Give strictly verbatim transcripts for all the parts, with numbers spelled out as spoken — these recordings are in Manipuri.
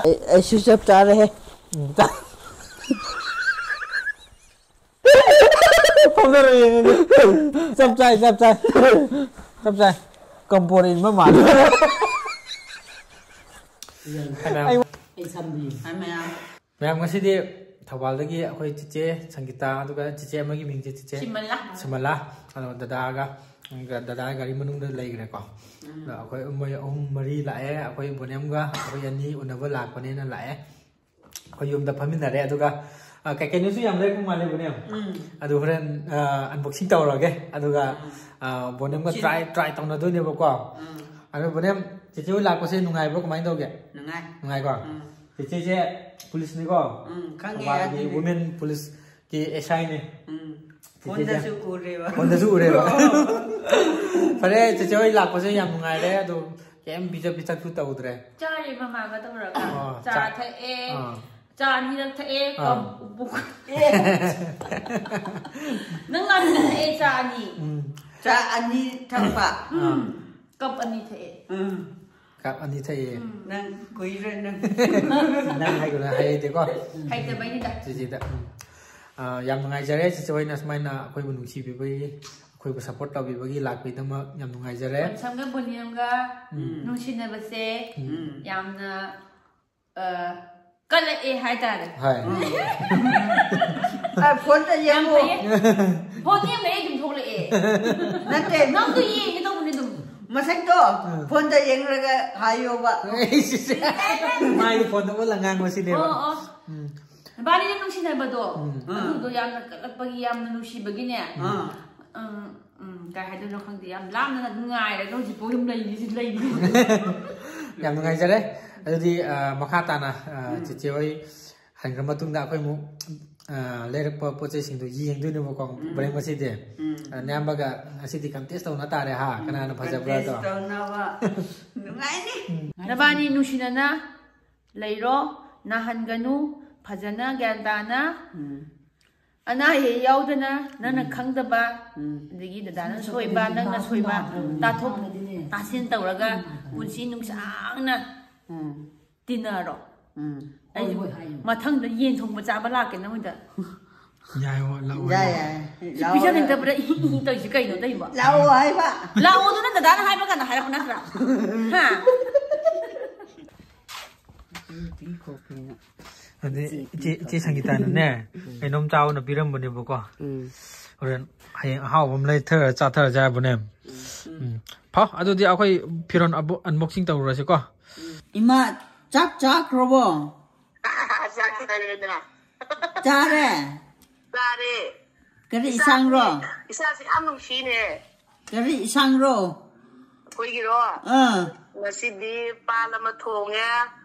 ꯑꯩ ꯑꯩꯁꯨ ꯆꯞ ꯆꯥꯔꯦꯍꯦ꯫ ꯐꯝꯗꯔ ꯌꯦꯡꯉꯒꯦ꯫ ꯆꯞ ꯆꯥꯏ, ꯆꯞ ꯆꯥꯏ꯫ ꯆꯞ ꯆꯥꯏ꯫ ꯀꯝꯄꯣꯔ ꯏꯟꯕ ꯃꯥꯜꯂꯦ꯫ ꯑꯩ ꯃꯌꯥꯝ, ꯃꯌꯥꯝ, ꯉꯁꯤꯗꯤ ꯊꯧꯕꯥꯜꯗꯒꯤ ꯑꯩꯈꯣꯏ ꯆꯤꯆꯦ ꯁꯪꯒꯤꯇꯥ, ꯑꯗꯨꯒ ꯆꯤꯆꯦ ꯑꯃꯒꯤ ꯃꯤꯡꯁꯦ ꯆꯤꯆꯦ ꯁꯤꯃꯂꯥ꯫ ꯁꯤꯃꯂꯥ, ꯑꯗꯣ ꯗꯗꯥꯒ, ꯗꯗꯥ ꯒꯥꯔꯤ ꯃꯅꯨꯡꯗ ꯂꯩꯈ꯭ꯔꯦꯀꯣ꯫ ꯑꯗꯣ ꯑꯩꯈꯣꯏ ꯃꯣꯏ ꯑꯍꯨꯝ ꯃꯔꯤ ꯂꯥꯛꯑꯦ꯫ ꯑꯩꯈꯣꯏ ꯕꯣꯅꯦꯝꯒ ꯑꯩꯈꯣꯏ ꯑꯅꯤ ꯎꯅꯕ ꯂꯥꯛꯄꯅꯦꯅ ꯂꯥꯛꯑꯦ꯫ ꯑꯩꯈꯣꯏ ꯌꯨꯝꯗ ꯐꯝꯃꯤꯟꯅꯔꯦ꯫ ꯑꯗꯨꯒ, ꯑ, ꯀꯩ ꯀꯩꯅꯣꯁꯨ ꯌꯥꯝ ꯂꯩꯔꯛꯄ ꯃꯥꯜꯂꯦ ꯕꯣꯅꯦꯝ꯫ ꯎꯝ꯫ ꯑꯗꯨ ꯍꯣꯔꯦꯟ, ꯑ, unboxing ꯇꯧꯔꯒꯦ꯫ ꯑꯗꯨꯒ, ꯎꯝ꯫ ꯑ, ꯕꯣꯅꯦꯝꯒ ꯁꯤ try, try ꯇꯧꯅꯗꯣꯏꯅꯦꯕꯀꯣ꯫ ꯎꯝ꯫ ꯑꯗꯣ ꯕꯣꯅꯦꯝ, ꯆꯤꯆꯦ ꯍꯣꯏ ꯂꯥꯛꯄꯁꯦ ꯅꯨꯡꯉꯥꯏꯕ꯭ꯔꯣ, ꯀꯃꯥꯏꯅ ꯇꯧꯒꯦ? ꯅꯨꯡꯉꯥꯏ꯫ ꯅꯨꯡꯉꯥꯏꯀꯣ? ꯎꯝ꯫ ꯆꯤꯆꯦꯁꯦ ꯄꯨꯂꯤꯁꯅꯤꯀꯣ? ꯎꯝ, ꯈꯪꯉꯦ ꯊꯧꯕꯥꯜꯒꯤ ꯑꯗꯨꯗꯤ꯫ Women Police ꯀꯤ S I ꯅꯦ꯫ ꯎꯝ꯫ ꯆꯤꯆꯦꯁꯦ ꯐꯣꯟꯗꯁꯨ ꯎꯔꯦꯕ꯫ ꯐꯣꯟꯗꯁꯨ ꯎꯔꯦꯕ꯫ ꯐꯔꯦ, ꯆꯤꯆꯦ ꯍꯣꯏ ꯂꯥꯛꯄꯁꯦ ꯌꯥꯝ ꯅꯨꯡꯉꯥꯏꯔꯦ꯫ ꯑꯗꯣ ꯀꯩꯝ ꯄꯤꯖ ꯄꯤꯊꯛꯁꯨ ꯇꯧꯗ꯭ꯔꯦ꯫ ꯆꯥꯔꯦ ꯃꯃꯥꯒ ꯇꯧꯔꯒ꯫ ꯑꯣ, ꯆꯥ ꯆꯥ-, ꯊꯛꯑꯦ꯫ ꯑꯥ꯫ ꯆꯥ ꯑꯅꯤꯔꯛ ꯊꯛꯑꯦ꯫ ꯑꯥ꯫ ꯀꯞ-, ꯄꯨꯛ-, ꯅꯪ ꯉꯟꯅ ꯊꯛꯑꯦ ꯆꯥ ꯑꯅꯤ꯫ ꯎꯝ꯫ ꯆꯥ ꯑꯅꯤ ꯊꯛꯄ꯫ ꯑꯥ꯫ ꯀꯞ ꯑꯅꯤ ꯊꯛꯑꯦ꯫ ꯎꯝ꯫ ꯀꯞ ꯑꯅꯤ ꯊꯛꯑꯦ꯫ ꯎꯝ꯫ ꯅꯪ ꯀꯨꯏꯔꯦ ꯅꯪ꯫ ꯅꯪ ꯍꯥꯏꯒꯅꯨ, ꯍꯥꯏꯍꯩꯗꯦꯀꯣ꯫ ꯍꯩꯇꯕꯩꯅꯤꯗ꯫ ꯆꯤꯆꯦꯗ꯫ ꯎꯝ꯫ ꯑꯥ, ꯌꯥꯝ ꯅꯨꯡꯉꯥꯏꯖꯔꯦ ꯆꯤꯆꯦ ꯍꯣꯏꯅ ꯁꯨꯃꯥꯏꯅ ꯑꯩꯈꯣꯏꯕꯨ ꯅꯨꯡꯁꯤꯕꯤꯕꯒꯤ, ꯑꯩꯈꯣꯏꯕꯨ support ꯇꯧꯕꯤꯕꯒꯤ, ꯂꯥꯛꯄꯤꯗꯃꯛ ꯌꯥꯝ ꯅꯨꯡꯉꯥꯏꯖꯔꯦ꯫ ꯁꯝꯒ ꯕꯣꯅꯤꯌꯝꯒ ꯎꯝ꯫ ꯅꯨꯡꯁꯤꯅꯕꯁꯦ ꯎꯝ꯫ ꯌꯥꯝꯅ, ꯑ, ꯀꯜꯂꯛꯑꯦ ꯍꯥꯏꯇꯥꯔꯦ꯫ ꯍꯣꯏ꯫ ꯑ, ꯐꯣꯟꯗ ꯌꯥꯝ ꯌꯦꯡꯉꯣ꯫ ꯐꯩꯌꯦ꯫ ꯐꯣꯟ ꯌꯦꯡꯕꯗꯩ ꯑꯗꯨꯝ ꯊꯣꯛꯂꯛꯑꯦ꯫ ꯅꯠꯇꯦ꯫ ꯅꯪꯁꯨ ꯌꯦꯡꯒꯦ ꯇꯧꯕꯅꯦ ꯑꯗꯨꯝ꯫ ꯃꯁꯛꯇꯣ ꯎꯝ꯫ ꯐꯣꯟꯗ ꯌꯦꯡꯂꯒ ꯍꯥꯏꯌꯣꯕ꯫ ꯃꯥꯏꯗꯤ ꯐꯣꯟꯗ ꯑꯣꯜꯂ ꯉꯥꯡꯕꯁꯤꯅꯦꯕ꯫ ꯑꯣ, ꯑꯣ꯫ ꯎꯝ꯫ ꯅꯕꯥꯅꯤꯅ ꯅꯨꯡꯁꯤꯅꯕꯗꯣ, ꯎꯝ꯫ ꯑꯗꯨꯗꯣ ꯌꯥꯝꯅ ꯀꯜꯂꯛꯄꯒꯤ, ꯌꯥꯝꯅ ꯅꯨꯡꯁꯤꯕꯒꯤꯅꯦ꯫ ꯑꯥ꯫ ꯎꯝ, ꯎꯝ, ꯀꯩ ꯍꯥꯏꯗꯣꯏꯅꯣ ꯈꯪꯗꯦ, ꯌꯥꯝ ꯂꯥꯞꯅ ꯉꯥꯏꯔꯒ ꯍꯧꯖꯤꯛꯐꯥꯎ ꯑꯗꯨꯝ ꯂꯩꯔꯤꯁꯤ, ꯂꯩꯔꯤ꯫ ꯌꯥꯝ ꯅꯨꯡꯉꯥꯏꯖꯔꯦ꯫ ꯑꯗꯨꯗꯤ, ꯑ, ꯃꯈꯥ ꯇꯥꯅ, ꯑ, ꯎꯝ꯫ ꯆꯤꯆꯦ ꯍꯣꯏ ꯍꯟꯈ꯭ꯔ ꯃꯇꯨꯡꯗ ꯑꯩꯈꯣꯏ ꯑꯃꯨꯛ, ꯑ, ꯂꯩꯔꯛꯄ ꯄꯣꯠ ꯆꯩꯁꯤꯡꯗꯣ ꯌꯦꯡꯗꯣꯏꯅꯦꯕꯀꯣ, ꯎꯝ꯫ ꯕ꯭ꯔꯦꯛ ꯉꯁꯤꯗꯤ꯫ ꯎꯝ꯫ ꯑ, ꯅꯌꯥꯝꯕꯒ ꯉꯁꯤꯗꯤ contest ꯇꯧꯅ ꯇꯥꯔꯦ ꯍꯥ, ꯎꯝ꯫ ꯀꯅꯥꯅ ꯐꯖꯕ꯭ꯔꯥꯗꯣ꯫ Contest ꯇꯧꯅꯕ꯫ ꯅꯨꯡꯉꯥꯏꯅꯤ꯫ ꯎꯝ꯫ ꯅꯕꯥꯅꯤ ꯅꯨꯡꯁꯤꯅꯅ ꯂꯩꯔꯣ, ꯅꯥꯍꯟꯒꯅꯨ, ꯐꯖꯅ ꯒ꯭ꯌꯥꯟ ꯇꯥꯅ꯫ ꯎꯝ꯫ ꯑꯅꯥ ꯑꯌꯦꯛ ꯌꯥꯎꯗꯅ ꯅꯪꯅ ꯎꯝ꯫ ꯈꯪꯗꯕ, ꯎꯝ꯫ ꯑꯗꯒꯤ ꯗꯗꯥꯅ ꯁꯣꯏꯕ, ꯅꯪꯅ ꯁꯣꯏꯕ ꯎꯝ꯫ ꯇꯥꯊꯣꯛ-, ꯍꯥꯟꯅꯗꯤꯅꯦ꯫ ꯇꯥꯁꯤꯟ ꯇꯧꯔꯒ ꯄꯨꯟꯁꯤ ꯅꯨꯡꯁꯥꯡꯅ ꯎꯝ ꯇꯤꯟꯅꯔꯣ꯫ ꯎꯝ ꯑꯩ ꯃꯊꯪꯗ ꯌꯦꯟ ꯊꯣꯡꯕ ꯆꯥꯕ ꯂꯥꯛꯀꯦ ꯅꯣꯏꯗ꯫ ꯌꯥꯏ ꯍꯣꯏ ꯂꯥꯛꯑꯣ ꯌꯥꯏ ꯂꯥꯛꯑꯣ꯫ ꯌꯥꯏ ꯁꯤ ꯄꯤꯖꯅꯤꯡꯗꯕ꯭ꯔꯥ ꯏ ꯏ ꯇꯧꯔꯤꯁꯦ ꯀꯩꯅꯣ ꯇꯧꯔꯤꯕꯣ? ꯂꯥꯛꯑꯣ ꯍꯥꯏꯕ꯫ ꯂꯥꯛꯑꯣꯗꯣ ꯅꯪ ꯗꯗꯥꯅ ꯍꯥꯏꯕ ꯀꯥꯟꯗ ꯍꯥꯏꯔꯛꯄ ꯅꯠꯇ꯭ꯔꯥ? ꯍꯥ? ꯄꯤ ꯈꯣꯛꯄꯤꯅ꯫ ꯑꯗꯩ ꯏꯆꯦ ꯏꯆꯦ ꯁꯪꯒꯤꯇꯥꯅꯅꯦ ꯀꯩꯅꯣꯝ ꯆꯥꯎꯅ ꯄꯤꯔꯝꯕꯅꯦꯕꯀꯣ꯫ ꯎꯝ ꯍꯣꯔꯦꯟ ꯍꯌꯦꯡ ꯑꯍꯥꯎꯕ ꯑꯃ ꯂꯩꯊꯔ ꯆꯥꯊꯔꯁꯦ ꯍꯥꯏꯕꯅꯦ꯫ ꯎꯝ ꯐꯥꯎ ꯑꯗꯨꯗꯤ ꯑꯩꯈꯣꯏ ꯐꯤꯔꯣꯟ unboxing ꯇꯧꯔꯨꯔꯁꯤꯀꯣ꯫ ꯏꯃꯥ ꯆꯥꯛ ꯆꯥꯈ꯭ꯔꯕꯣ? ꯆꯥꯛ ꯆꯥꯔꯦꯗꯅ꯫ ꯆꯥꯔꯦ꯫ ꯆꯥꯔꯦ꯫ ꯀꯔꯤ ꯏꯟꯁꯥꯡꯔꯣ? ꯏꯁꯥꯁꯦ ꯌꯥꯝ ꯅꯨꯡꯁꯤꯅꯦ꯫ ꯀꯔꯤ ꯏꯟꯁꯥꯡꯔꯣ? ꯑꯩꯈꯣꯏꯒꯤꯔꯣ? ꯑꯥ ꯉꯁꯤꯗꯤ ꯄꯥꯟ ꯑꯃ ꯊꯣꯡꯉꯦ,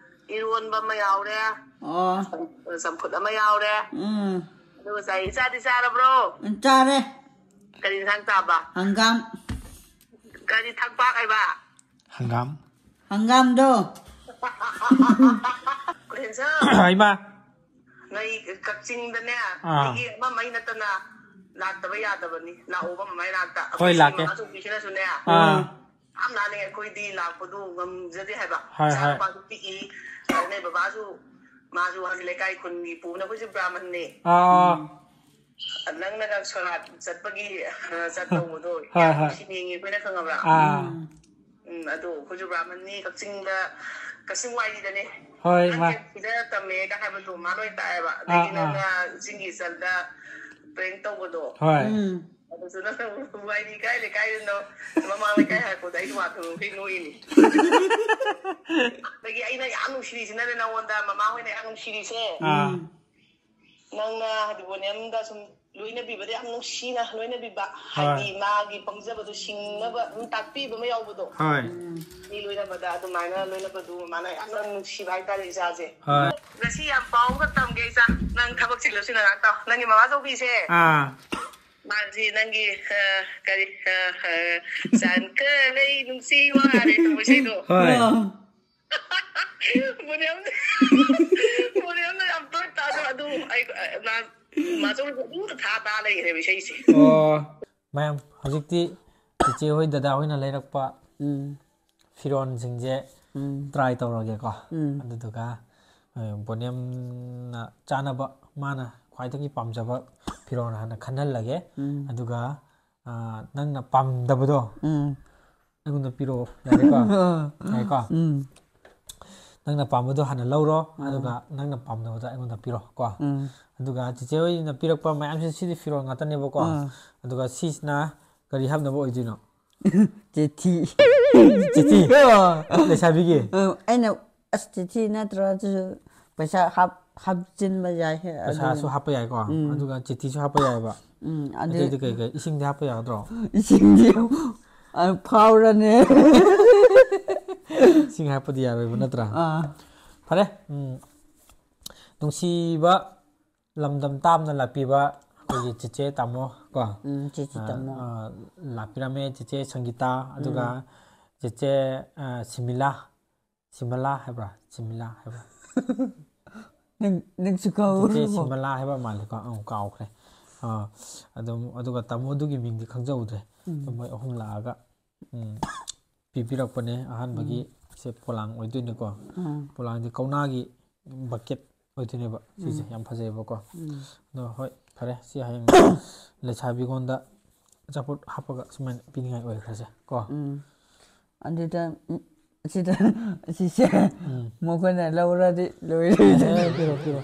ꯏꯔꯣꯟꯕ ꯑꯃ ꯌꯥꯎꯔꯦ, ꯑꯣ ꯆꯝꯐꯨꯠ ꯑꯃ ꯌꯥꯎꯔꯦ꯫ ꯎꯝ ꯑꯗꯨꯒ ꯆꯥꯏ꯫ ꯏꯆꯥꯗꯤ ꯆꯥꯔꯕ꯭ꯔꯣ? ꯆꯥꯔꯦ꯫ ꯀꯔꯤ ꯏꯟꯁꯥꯡ ꯆꯥꯕ? ꯍꯪꯒꯥꯝ꯫ ꯀꯔꯤ ꯊꯛꯄꯥꯛ ꯍꯥꯏꯕ? ꯍꯪꯒꯥꯝ꯫ ꯍꯪꯒꯥꯝꯗꯣ꯫ ꯀꯣꯏꯍꯦꯟꯁ, ꯏꯃꯥ꯫ ꯅꯣꯏ ꯀꯛꯆꯤꯡꯗꯅꯦ ꯑꯥ꯫ ꯑꯩꯒꯤ ꯑꯃ ꯃꯩ ꯅꯠꯇꯅ ꯂꯥꯛꯇꯕ ꯌꯥꯗꯕꯅꯤ꯫ ꯂꯥꯛꯑꯣꯕ ꯃꯃꯥꯏ ꯅꯥꯛꯇ꯫ ꯍꯣꯏ, ꯂꯥꯛꯀꯦ꯫ ꯃꯃꯥ ꯆꯧꯕꯤꯁꯤꯅꯁꯨꯅꯦ꯫ ꯑꯥ꯫ ꯌꯥꯝ ꯂꯥꯛꯅꯤꯡꯉꯦ꯫ ꯑꯩꯈꯣꯏꯗꯤ ꯂꯥꯛꯄꯗꯣ ꯉꯝꯖꯗꯦ ꯍꯥꯏꯕ꯫ ꯍꯣꯏ, ꯏꯆꯥ ꯍꯣꯏ꯫ ꯅꯨꯄꯥꯁꯨ ꯄꯤꯛꯏ꯫ ꯑꯗꯨꯅꯦ ꯕꯕꯥꯁꯨ, ꯃꯥꯁꯨ ꯍꯧꯖꯤꯛ ꯂꯩꯀꯥꯏ ꯈꯨꯟꯒꯤ ꯄꯨꯕꯅ, ꯑꯩꯈꯣꯏꯁꯨ ꯕ꯭ꯔꯥꯍꯃꯟꯅꯦ꯫ ꯑꯥ꯫ ꯅꯪꯅꯒ ꯁꯣꯔꯥꯠ ꯆꯠꯄꯒꯤ, ꯑ, ꯆꯠꯇꯧꯕꯗꯣ ꯍꯣꯏ, ꯌꯥꯝ ꯍꯣꯏ꯫ ꯅꯨꯡꯁꯤꯅꯤꯡꯉꯤ ꯑꯩꯈꯣꯏꯅ, ꯈꯪꯉꯕ꯭ꯔꯥ? ꯑꯥ꯫ ꯎꯝ, ꯑꯗꯣ ꯑꯩꯈꯣꯏꯁꯨ ꯕ꯭ꯔꯥꯍꯃꯟꯅꯤ, ꯀꯛꯆꯤꯡꯗ, ꯀꯛꯆꯤꯡ ꯋꯥꯏꯔꯤꯗꯅꯦ꯫ ꯍꯣꯏ, ꯃꯥ꯫ ꯁꯤꯗ ꯇꯝꯃꯦꯒ ꯍꯥꯏꯕꯗꯣ ꯃꯥ ꯂꯣꯏ ꯇꯥꯛꯑꯦꯕ꯫ ꯑꯗꯒꯤ ꯑꯥ, ꯅꯪꯅ ꯆꯤꯡꯒꯤ ꯆꯜꯗ ꯄ꯭ꯔꯦꯡ ꯇꯧꯕꯗꯣ꯫ ꯍꯣꯏ꯫ ꯎꯝ ꯑꯗꯨꯁꯨ ꯅꯪ ꯋꯥꯏꯔꯤ ꯀꯥꯏ ꯂꯩꯀꯥꯏꯗꯅꯣ? ꯃꯃꯥꯡ ꯂꯩꯀꯥꯏ ꯍꯥꯏꯔꯛꯄꯗ ꯑꯩꯁꯨ ꯋꯥ ꯊꯣꯡꯗꯣꯛꯈꯩ ꯅꯣꯛꯏꯅꯤ꯫ ꯑꯗꯒꯤ ꯑꯩꯅ ꯌꯥꯝ ꯅꯨꯡꯁꯤꯔꯤꯁꯤꯅꯅꯦ ꯅꯉꯣꯟꯗ ꯃꯃꯥ ꯍꯣꯏꯅ ꯌꯥꯝ ꯅꯨꯡꯁꯤꯔꯤꯁꯦ꯫ ꯑꯥ꯫ ꯅꯪꯅ ꯍꯥꯏꯗꯤ ꯕꯣꯅꯤꯌꯝꯗ ꯁꯨꯝ ꯂꯣꯏꯅꯕꯤꯕꯗ ꯌꯥꯝ ꯅꯨꯡꯁꯤꯅ ꯂꯣꯏꯅꯕꯤꯕ, ꯍꯥꯏꯗꯤ ꯃꯥꯒꯤ ꯄꯪꯖꯕꯗꯣ ꯁꯤꯡꯅꯕ ꯑꯗꯨꯝ ꯇꯥꯛꯄꯤꯕ ꯑꯃ ꯌꯥꯎꯕꯗꯣ꯫ ꯍꯣꯏ꯫ ꯃꯤ ꯂꯣꯏꯅꯕꯗ ꯑꯗꯨꯃꯥꯏꯅ ꯂꯣꯏꯅꯕꯗꯨ ꯃꯥꯅ ꯌꯥꯝꯅ ꯅꯨꯡꯁꯤꯕ ꯍꯥꯏꯇꯥꯔꯦ ꯏꯆꯥꯁꯦ꯫ ꯍꯣꯏ꯫ ꯉꯁꯤ ꯌꯥꯝ ꯄꯥꯎ ꯑꯃ ꯇꯝꯒꯦ ꯏꯆꯥ, ꯅꯪ ꯊꯕꯛ ꯆꯤꯜꯂꯁꯨ ꯉꯥꯏꯍꯥꯛ ꯇꯥꯎ꯫ ꯅꯪꯒꯤ ꯃꯃꯥ ꯆꯧꯕꯤꯁꯦ꯫ ꯑꯥ꯫ ꯃꯥꯁꯤ ꯅꯪꯒꯤ ꯑ, ꯀꯔꯤ ꯑ, ꯑ, ꯆꯥꯟꯀ ꯂꯩ ꯅꯨꯡꯁꯤ ꯋꯥꯔꯦ ꯇꯧꯕ ꯏꯁꯩꯗꯣ꯫ ꯍꯣꯏ꯫ ꯑꯣ꯫ ꯕꯣꯅꯤꯌꯝ, ꯕꯣꯅꯤꯌꯝꯅ ꯌꯥꯝ ꯇꯣꯏ ꯇꯥꯗꯣ ꯑꯗꯨ ꯑꯩ, ꯑ, ꯃꯥ, ꯃꯥꯁꯨ ꯑꯗꯨꯝ ꯊꯥ ꯇꯥ ꯂꯩꯈ꯭ꯔꯦꯕ ꯏꯁꯩꯁꯦ꯫ ꯑꯣ꯫ ꯃꯌꯥꯝ ꯍꯧꯖꯤꯛꯇꯤ ꯆꯤꯆꯦ ꯍꯣꯏ ꯗꯗꯥ ꯍꯣꯏꯅ ꯂꯩꯔꯛꯄ ꯎꯝ ꯐꯤꯔꯣꯟꯁꯤꯡꯁꯦ ꯎꯝ ꯇ꯭ꯔꯥꯏ ꯇꯧꯔꯒꯦꯀꯣ꯫ ꯎꯝ ꯑꯗꯨꯗꯨꯒ ꯕꯣꯅꯦꯝꯅ ꯆꯥꯅꯕ, ꯃꯥꯅ ꯈ꯭ꯋꯥꯏꯗꯒꯤ ꯄꯥꯝꯖꯕ ꯐꯤꯔꯣꯜ ꯍꯥꯟꯅ ꯈꯟꯍꯜꯂꯒꯦ꯫ ꯎꯝ ꯑꯗꯨꯒ ꯑ, ꯅꯪꯅ ꯄꯥꯝꯗꯕꯗꯣ ꯎꯝ ꯑꯩꯉꯣꯟꯗ ꯄꯤꯔꯛꯑꯣ, ꯌꯥꯔꯦꯀꯣ? ꯌꯥꯔꯦꯀꯣ? ꯎꯝ ꯅꯪꯅ ꯄꯥꯝꯕꯗꯣ ꯍꯥꯟꯅ ꯂꯧꯔꯣ, ꯑꯗꯨꯒ ꯅꯪꯅ ꯄꯥꯝꯗꯕꯗꯣ ꯑꯩꯉꯣꯟꯗ ꯄꯤꯔꯣ ꯀꯣ꯫ ꯎꯝ ꯑꯗꯨꯒ ꯆꯤꯆꯦ ꯍꯣꯏꯅ ꯄꯤꯔꯛꯄ ꯃꯌꯥꯝꯁꯦ, ꯁꯤꯗꯤ ꯐꯤꯔꯣꯜ ꯉꯥꯛꯇꯅꯦꯕꯀꯣ꯫ ꯎꯝ ꯑꯗꯨꯒ ꯁꯤꯁꯤꯅ ꯀꯔꯤ ꯍꯥꯞꯅꯕ ꯑꯣꯏꯗꯣꯏꯅꯣ? ꯆꯤꯊꯤ ꯆꯤꯊꯤ? ꯂꯩꯁꯥꯕꯤꯒꯤ? ꯎꯝ, ꯑꯩꯅ ꯑꯁ ꯆꯤꯊꯤ ꯅꯠꯇ꯭ꯔꯁꯨ ꯄꯩꯁꯥ ꯍꯥꯞ ꯍꯥꯞꯆꯤꯟꯕ ꯌꯥꯏ꯫ ꯄꯩꯁꯥꯁꯨ ꯍꯥꯞꯄ ꯌꯥꯏꯀꯣ, ꯑꯗꯨꯒ ꯆꯤꯊꯤꯁꯨ ꯍꯥꯞꯄ ꯌꯥꯏꯑꯕ꯫ ꯎꯝ ꯑꯗꯨ ꯑꯇꯩꯗꯤ ꯀꯩ ꯀꯩ? ꯏꯁꯤꯡꯗꯤ ꯍꯥꯞꯄ ꯌꯥꯒꯗ꯭ꯔꯣ? ꯏꯁꯤꯡꯗꯤ ꯑ, ꯐꯥꯎꯔꯅꯦ꯫ ꯏꯁꯤꯡ ꯍꯥꯞꯄꯗꯤ ꯌꯥꯔꯣꯏꯕ ꯅꯠꯇ꯭ꯔꯥ? ꯑꯥ ꯐꯔꯦ꯫ ꯎꯝ, ꯅꯨꯡꯁꯤꯕ ꯂꯝꯗꯝ ꯇꯥꯝꯅ ꯂꯥꯛꯄꯤꯕ ꯑꯩꯈꯣꯏꯒꯤ ꯆꯤꯆꯦ ꯇꯥꯃꯣ ꯀꯣ꯫ ꯎꯝ ꯆꯤꯆꯤ ꯇꯥꯃꯣ ꯑ, ꯂꯥꯛꯄꯤꯔꯝꯃꯦ ꯆꯤꯆꯦ ꯁꯪꯒꯤꯇꯥ, ꯑꯗꯨꯒ ꯆꯤꯆꯦ ꯑ, ꯁꯤꯃꯤꯂꯥ, ꯁꯤꯃꯂꯥ ꯍꯥꯏꯕ꯭ꯔꯥ, ꯁꯤꯃꯤꯂꯥ ꯍꯥꯏꯕ꯭ꯔꯥ? ꯅꯪ ꯅꯪꯁꯨ ꯆꯤꯆꯦ ꯀꯥꯎ ꯁꯤꯃꯂꯥ ꯍꯥꯏꯕ ꯃꯥꯜꯂꯦꯀꯣ, ꯑꯪ, ꯀꯥꯎꯈ꯭ꯔꯦ꯫ ꯑ, ꯑꯗꯨꯝ, ꯑꯗꯨꯒ ꯇꯥꯃꯣꯗꯨꯒꯤ ꯃꯤꯡꯗꯤ ꯈꯪꯖꯍꯧꯗ꯭ꯔꯦ꯫ ꯑꯗꯨ ꯃꯣꯏ ꯑꯍꯨꯝ ꯂꯥꯛꯑꯒ ꯎꯝ, ꯄꯤꯕꯤꯔꯛꯄꯅꯦ꯫ ꯑꯍꯥꯟꯕꯒꯤ ꯁꯦ ꯄꯣꯂꯥꯡ ꯑꯣꯏꯗꯣꯏꯅꯤꯀꯣ꯫ ꯎꯝ ꯄꯣꯂꯥꯡꯗꯤ ꯀꯧꯅꯥꯒꯤ ꯕꯛꯀꯦꯠ ꯑꯣꯏꯗꯣꯏꯅꯦꯕ ꯁꯤꯁꯦ꯫ ꯌꯥꯝ ꯐꯖꯩꯑꯕꯀꯣ꯫ ꯎꯝ ꯑꯗꯣ ꯍꯣꯏ, ꯐꯔꯦ, ꯁꯤ ꯍꯌꯦꯡ ꯂꯩꯁꯥꯕꯤꯉꯣꯟꯗ ꯑꯆꯥꯄꯣꯠ ꯍꯥꯞꯄꯒ ꯁꯨꯃꯥꯏꯅ ꯄꯤꯅꯤꯡꯉꯥꯏ ꯑꯣꯏꯈ꯭ꯔꯁꯦ ꯀꯣ꯫ ꯎꯝ ꯑꯗꯨꯗ ꯎꯝ, ꯑꯁꯤꯗ ꯑꯁꯤꯁꯦ ꯃꯈꯣꯏꯅ ꯂꯧꯔꯗꯤ ꯂꯣꯏꯔꯦ꯫ ꯑꯦ, ꯄꯤꯔꯣ, ꯄꯤꯔꯣ꯫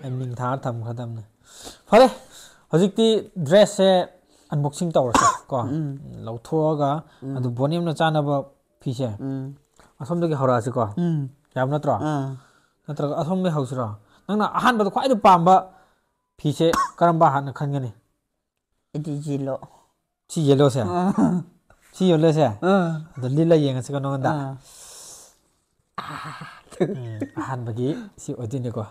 ꯑꯩ ꯃꯤꯡ ꯊꯥꯔ ꯊꯝꯈ꯭ꯔꯗꯕꯅꯦ꯫ ꯐꯔꯦ, ꯍꯧꯖꯤꯛꯇꯤ ꯗ꯭ꯔꯦꯁꯁꯦ ꯑꯟꯕꯣꯛꯁꯤꯡ ꯇꯧꯔꯁꯦ ꯀꯣ꯫ ꯂꯧꯊꯣꯛꯑꯒ ꯑꯗꯨ ꯕꯣꯅꯦꯝꯅ ꯆꯥꯅꯕ ꯐꯤꯁꯦ ꯎꯝ ꯑꯁꯣꯝꯗꯒꯤ ꯍꯧꯔꯛꯑꯁꯤꯀꯣ꯫ ꯎꯝ ꯌꯥꯕ ꯅꯠꯇ꯭ꯔꯣ? ꯑꯥ ꯅꯠꯇ꯭ꯔꯒ ꯑꯁꯣꯝꯗꯒꯤ ꯍꯧꯁꯤꯔꯣ? ꯅꯪꯅ ꯑꯍꯥꯟꯕꯗ ꯈ꯭ꯋꯥꯏꯗꯩ ꯄꯥꯝꯕ ꯐꯤꯁꯦ ꯀꯔꯝꯕ ꯍꯥꯟꯅ ꯈꯟꯒꯅꯤ? ꯑꯩꯗꯤ ꯌꯦꯜꯂꯣ꯫ ꯁꯤ ꯌꯦꯜꯂꯣꯁꯦ? ꯑꯥ ꯁꯤ ꯌꯦꯜꯂꯣꯁꯦ? ꯑꯥ ꯑꯗꯣ ꯂꯤꯠꯂ ꯌꯦꯡꯉꯁꯤꯀꯣ ꯅꯉꯣꯟꯗ꯫ ꯑꯥ ꯎꯝ, ꯑꯍꯥꯟꯕꯒꯤ ꯁꯤ ꯑꯣꯏꯗꯣꯏꯅꯤꯀꯣ꯫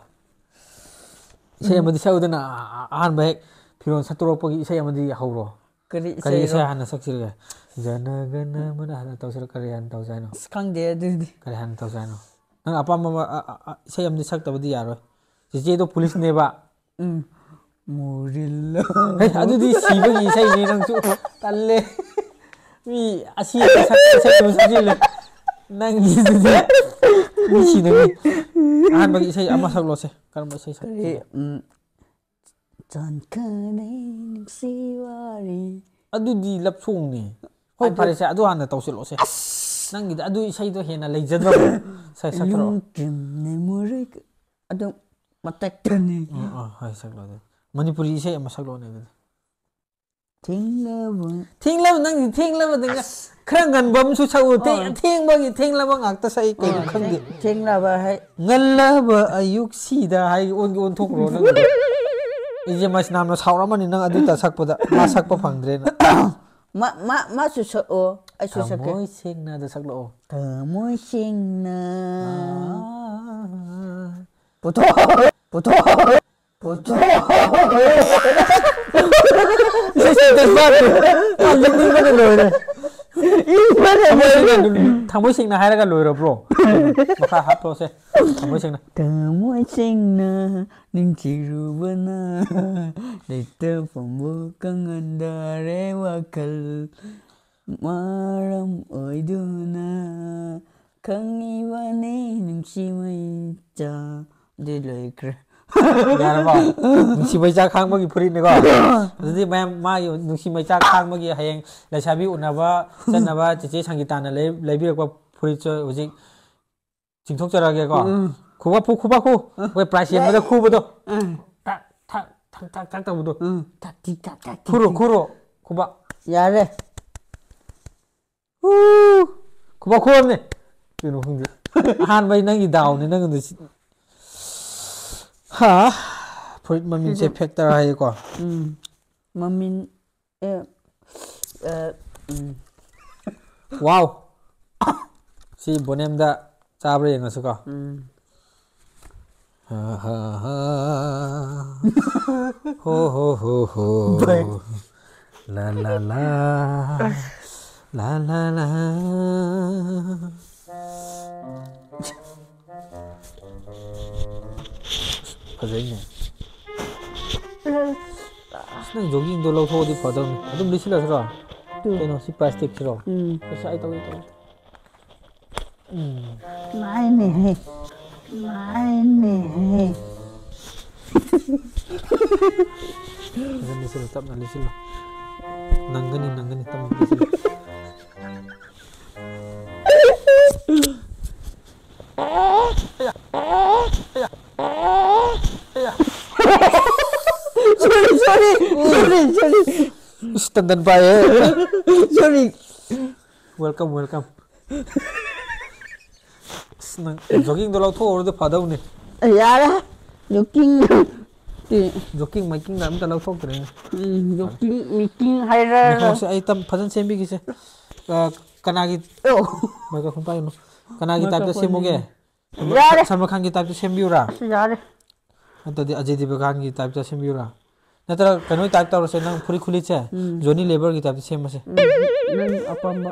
ꯏꯁꯩ ꯑꯃꯗꯤ ꯁꯛꯎꯗꯅ, ꯑ-, ꯑ-, ꯑꯍꯥꯟꯕ ꯍꯦꯛ ꯐꯤꯔꯣꯜ ꯁꯠꯇꯣꯔꯛꯄꯒꯤ ꯏꯁꯩ ꯑꯃꯗꯤ ꯍꯧꯔꯣ꯫ ꯀꯔꯤ ꯀꯔꯤ ꯏꯁꯩ ꯏꯁꯩꯔꯣ? ꯍꯥꯟꯅ ꯁꯛꯁꯤꯒꯦ? ꯖꯅ ꯒꯅ ꯃꯅ ꯍꯥꯟꯅ ꯇꯧꯁꯤꯔꯣ? ꯀꯔꯤ ꯍꯥꯟꯅ ꯇꯧꯁꯦ ꯍꯥꯏꯅꯣ? ꯑꯁ, ꯈꯪꯗꯦ ꯑꯗꯨꯗꯤ꯫ ꯀꯔꯤ ꯍꯥꯟꯅ ꯇꯧꯁꯦ ꯍꯥꯏꯅꯣ? ꯅꯪ ꯑꯄꯥꯝꯕ ꯑꯃ, ꯑ-, ꯑ-, ꯑ-, ꯏꯁꯩ ꯑꯃꯗꯤ ꯁꯛꯇꯕꯗꯤ ꯌꯥꯔꯣꯏ꯫ ꯆꯤꯆꯦꯗꯣ ꯄꯨꯂꯤꯁꯅꯦꯕ꯫ ꯎꯝ ꯃꯨꯔꯤꯜꯂꯣ꯫ ꯍꯩ, ꯑꯗꯨꯗꯤ ꯁꯤꯕꯒꯤ ꯏꯁꯩꯅꯦ ꯅꯪꯁꯨ꯫ ꯇꯜꯂꯦ꯫ ꯃꯤ ꯑꯁꯤ ꯁꯛ-, ꯁꯛ-, ꯁꯛ-, ꯁꯛꯆꯤꯜꯂꯦ꯫ ꯅꯪꯒꯤꯗꯨꯗꯤ ꯃꯤ ꯁꯤꯗꯣꯏꯅꯤ꯫ ꯑꯍꯥꯟꯕꯒꯤ ꯏꯁꯩ ꯑꯃ ꯁꯛꯂꯣꯁꯦ꯫ ꯀꯔꯝꯕ ꯏꯁꯩ ꯁꯛꯁꯤꯒꯦ? ꯀꯔꯤ, ꯎꯝ, ꯆꯥꯟꯈꯅꯩ ꯅꯨꯡꯁꯤ ꯋꯥꯔꯤ꯫ ꯑꯗꯨꯗꯤ love songꯅꯤ꯫ ꯍꯣꯏ, ꯑꯗꯨ ꯐꯔꯦꯁꯦ, ꯑꯗꯨ ꯍꯥꯟꯅ ꯇꯧꯁꯤꯜꯂꯣꯁꯦ꯫ ꯑꯁ! ꯅꯪꯒꯤꯗꯤ ꯑꯗꯨ ꯏꯁꯩꯗꯣ ꯍꯦꯟꯅ ꯂꯩꯖꯗ꯭ꯔꯕꯣ? ꯁꯦ, ꯁꯛꯊꯔꯛꯑꯣ꯫ ꯂꯨꯝꯇ꯭ꯔꯤꯝꯅ ꯃꯣꯔꯦ-, ꯑꯗꯨ ꯃꯇꯦꯛꯇꯅꯤ꯫ ꯑ, ꯑ, ꯍꯣꯏ, ꯁꯛꯂꯣ ꯑꯗꯨ꯫ ꯃꯅꯤꯄꯨꯔꯤ ꯏꯁꯩ ꯑꯃ ꯁꯛꯂꯛꯑꯣꯅꯦ ꯑꯗꯨꯗꯤ꯫ ꯊꯦꯡꯂꯕ꯫ ꯊꯦꯡꯂꯕ, ꯅꯪꯗꯤ ꯊꯦꯡꯂꯕꯗ ꯉ-, ꯑꯁ꯫ ꯈꯔ ꯉꯟꯕ ꯑꯃꯁꯨ ꯁꯛꯎ꯫ ꯊꯦꯡ-, ꯑꯣ꯫ ꯊꯦꯡꯕꯒꯤ ꯊꯦꯡꯂꯕ ꯉꯥꯛꯇ ꯁꯛꯏ ꯀꯩꯅꯣ ꯑꯣ, ꯈꯪꯗꯦ꯫ ꯊꯦꯡ-, ꯊꯦꯡꯂꯕ ꯍꯥꯏ꯫ ꯉꯜꯂꯕ ꯑꯌꯨꯛꯁꯤꯗ ꯍꯥꯏ ꯑꯣꯟꯒꯤ ꯑꯣꯟꯊꯣꯛꯈ꯭ꯔꯣ ꯅꯪꯒꯤꯗꯣ꯫ ꯏꯖꯦ ꯃꯁꯅꯥꯝꯅ ꯁꯥꯎꯔꯝꯃꯅꯤ ꯅꯪ ꯑꯗꯨꯇ ꯁꯛꯄꯗ꯫ ꯃꯥ ꯁꯛꯄ ꯐꯪꯗ꯭ꯔꯦꯅ꯫ ꯃꯥ, ꯃꯥ, ꯃꯥꯁꯨ ꯁꯛꯑꯣ, ꯑꯩꯁꯨ ꯁꯛꯀꯦ꯫ ꯊꯃꯣꯏ ꯁꯦꯡꯅꯗ ꯁꯛꯂꯛꯑꯣ꯫ ꯊꯃꯣꯏ ꯁꯦꯡꯅ꯫ ꯑꯥ꯫ ꯄꯨꯊꯣꯛ-, ꯄꯨꯊꯣꯛ-, ꯄꯨꯊꯣꯛ-꯫ ꯏꯁꯩ ꯁꯛꯇ ꯃꯥꯗꯤ ꯃꯥ ꯅꯣꯛꯅꯤꯡꯕꯅ ꯂꯣꯏꯔꯦ꯫ ꯏꯪꯕꯅ ꯊꯃꯣꯏ ꯁꯦꯡꯅ ꯂꯣꯏꯔꯦ꯫ ꯂꯨ-, ꯊꯃꯣꯏ ꯁꯦꯡꯅ ꯍꯥꯏꯔꯒ ꯂꯣꯏꯔꯕ꯭ꯔꯣ? ꯃꯈꯥ ꯍꯥꯞꯄꯣꯁꯦ꯫ ꯊꯃꯣꯏ ꯁꯦꯡꯅ꯫ ꯊꯃꯣꯏ ꯁꯦꯡꯅ ꯅꯤꯡꯊꯤꯔꯨꯕꯅ ꯂꯩꯇ ꯐꯝꯕ ꯀꯪꯍꯟꯗꯔꯦ ꯋꯥꯈꯜ꯫ ꯃꯔꯝ ꯑꯣꯏꯗꯨꯅ ꯈꯪꯉꯤꯕꯅꯤ ꯅꯨꯡꯁꯤ ꯃꯩꯆꯥ꯫ ꯑꯗꯨ ꯂꯣꯏꯈ꯭ꯔꯦ꯫ ꯌꯥꯔꯕꯣ? ꯅꯨꯡꯁꯤ ꯃꯩꯆꯥ ꯈꯥꯡꯕꯒꯤ ꯐꯨꯔꯤꯠꯅꯤꯀꯣ꯫ ꯑꯗꯨꯗꯤ ꯃꯌꯥꯝ ꯃꯥꯒꯤ ꯅꯨꯡꯁꯤ ꯃꯩꯆꯥ ꯈꯥꯡꯕꯒꯤ ꯍꯌꯦꯡ ꯂꯩꯁꯥꯕꯤ ꯎꯅꯕ ꯆꯠꯅꯕ ꯆꯦꯆꯦ ꯁꯪꯒꯤꯇꯥꯅ ꯂꯩ-, ꯂꯩꯕꯤꯔꯛꯄ ꯐꯨꯔꯤꯠꯁꯨ ꯍꯧꯖꯤꯛ ꯆꯤꯡꯊꯣꯛꯆꯔꯛꯑꯒꯦꯀꯣ꯫ ꯎꯝ꯫ ꯈꯨꯕꯥꯛ ꯈꯨ, ꯈꯨꯕꯥꯛ ꯈꯨ꯫ ꯎꯝ꯫ ꯑꯩꯈꯣꯏ prize ꯌꯦꯟꯕꯗ ꯈꯨꯕꯗꯣ꯫ ꯎꯝ꯫ ꯊꯛ, ꯊꯛ, ꯊꯛ, ꯊꯛ, ꯊꯛ ꯇꯧꯕꯗꯣ꯫ ꯎꯝ꯫ ꯊꯛ, ꯊꯤ, ꯊꯛ, ꯊꯛ, ꯊꯤ, ꯈꯨꯔꯣ, ꯊꯤ꯫ ꯈꯨꯔꯣ꯫ ꯈꯨꯕꯥꯛ꯫ ꯌꯥꯔꯦ꯫ ꯎ! ꯈꯨꯕꯥꯛ ꯈꯨꯔꯝꯅꯦ꯫ ꯀꯩꯅꯣ ꯈꯪꯗꯦ꯫ ꯑꯍꯥꯟꯕꯩ ꯅꯪꯒꯤ ꯗꯥꯎꯅꯤ, ꯅꯪꯒꯤꯗꯨ ꯁꯤ-, ꯍꯥ? ꯐꯨꯔꯤꯠ ꯃꯃꯤꯡꯁꯦ ꯁꯤꯁꯦ꯫ Factor ꯍꯥꯏꯌꯦꯀꯣ꯫ ꯎꯝ꯫ ꯃꯃꯤꯡ ꯑꯦ, ꯑꯦ, ꯎꯝ꯫ Wow! ꯁꯤ ꯕꯣꯅꯦꯝꯗ ꯆꯥꯕ꯭ꯔꯥ ꯌꯦꯡꯉꯁꯤꯀꯣ꯫ ꯎꯝ꯫ ꯍꯥ, ꯍꯥ, ꯍꯥ꯫ ꯍꯣ, ꯍꯣ, ꯍꯣ, ꯍꯣ꯫ ꯚꯥꯏ꯫ ꯂꯥ, ꯂꯥ, ꯂꯥ꯫ ꯂꯥ, ꯂꯥ, ꯂꯥ꯫ ꯐꯖꯩꯅꯦ꯫ ꯑꯁ, ꯅꯪ joggingꯗꯣ ꯂꯧꯊꯣꯛꯑꯗꯤ ꯐꯗꯧꯅꯤ꯫ ꯑꯗꯨꯝ ꯂꯤꯠꯁꯤꯜꯂꯁꯤꯔꯣ? ꯀꯩꯅꯣ ꯁꯤ ꯄ꯭ꯂꯥꯁꯇꯤꯛꯁꯤꯔꯣ? ꯎꯝ꯫ ꯄꯩꯁꯥ ꯑꯩ ꯇꯧꯒꯦ, ꯇꯧꯒꯦ꯫ ꯎꯝ꯫ ꯃꯥꯏꯅꯦꯍꯦ꯫ ꯃꯥꯏꯅꯦꯍꯦ꯫ ꯐꯖꯅ ꯂꯤꯁꯤꯜꯂꯨ, ꯇꯞꯅ ꯂꯤꯁꯤꯜꯂꯨ꯫ ꯅꯪꯒꯅꯤ, ꯅꯪꯒꯅꯤ, ꯇꯞꯅ ꯂꯤꯁꯤꯜꯂꯨ꯫ Sorry, sorry, sorry, sorry. ꯏꯁ, ꯇꯟꯗꯟ ꯄꯥꯏꯌꯦ꯫ Sorry. Welcome, welcome. ꯑꯁ, ꯅꯪ joggingꯗꯣ ꯂꯧꯊꯣꯛꯎꯔꯗꯤ ꯐꯗꯧꯅꯤ꯫ ꯌꯥꯔꯦ꯫ Jogging꯫ ꯑꯦ꯫ Jogging ꯃꯥꯏꯀꯤꯡꯒ ꯑꯝꯇ ꯂꯧꯊꯣꯛꯇ꯭ꯔꯦꯅꯦ꯫ ꯎꯝ, jogging ꯃꯥꯏꯀꯤꯡ ꯍꯥꯏꯔ꯫ ꯉꯥꯏꯈꯣ, ꯁꯤ ꯑꯩ ꯇꯝ-, ꯐꯖꯅ ꯁꯦꯝꯕꯤꯒꯦꯁꯦ꯫ ꯑ, ꯀꯅꯥꯒꯤ ꯑꯣ꯫ Microphone ꯄꯥꯏꯒꯅꯨ꯫ ꯀꯅꯥꯒꯤ typeꯇ ꯃꯥꯏꯀ꯭ꯔꯣꯐꯣꯟ ꯁꯦꯝꯃꯨꯒꯦ? ꯌꯥꯔꯦ꯫ ꯁꯜꯃꯥꯟ ꯈꯥꯟꯒꯤ typeꯇ ꯁꯦꯝꯕꯤꯌꯨꯔꯥ? ꯌꯥꯔꯦ꯫ ꯅꯠꯇ꯭ꯔꯗꯤ ꯑꯖꯦ ꯗꯦꯕꯒꯥꯟꯒꯤ typeꯇ ꯁꯦꯝꯕꯤꯌꯨꯔꯥ? ꯅꯠꯇ꯭ꯔꯒ ꯀꯩꯅꯣ type ꯇꯧꯔꯁꯦ, ꯅꯪ ꯐꯨꯔꯤꯠ ꯈꯨꯂꯤꯠꯁꯦ ꯎꯝ꯫ Johnny Leverꯒꯤ typeꯇ ꯁꯦꯝꯃꯁꯦ꯫ ꯎꯝ, ꯅꯪ ꯑꯄꯥꯝꯕ꯫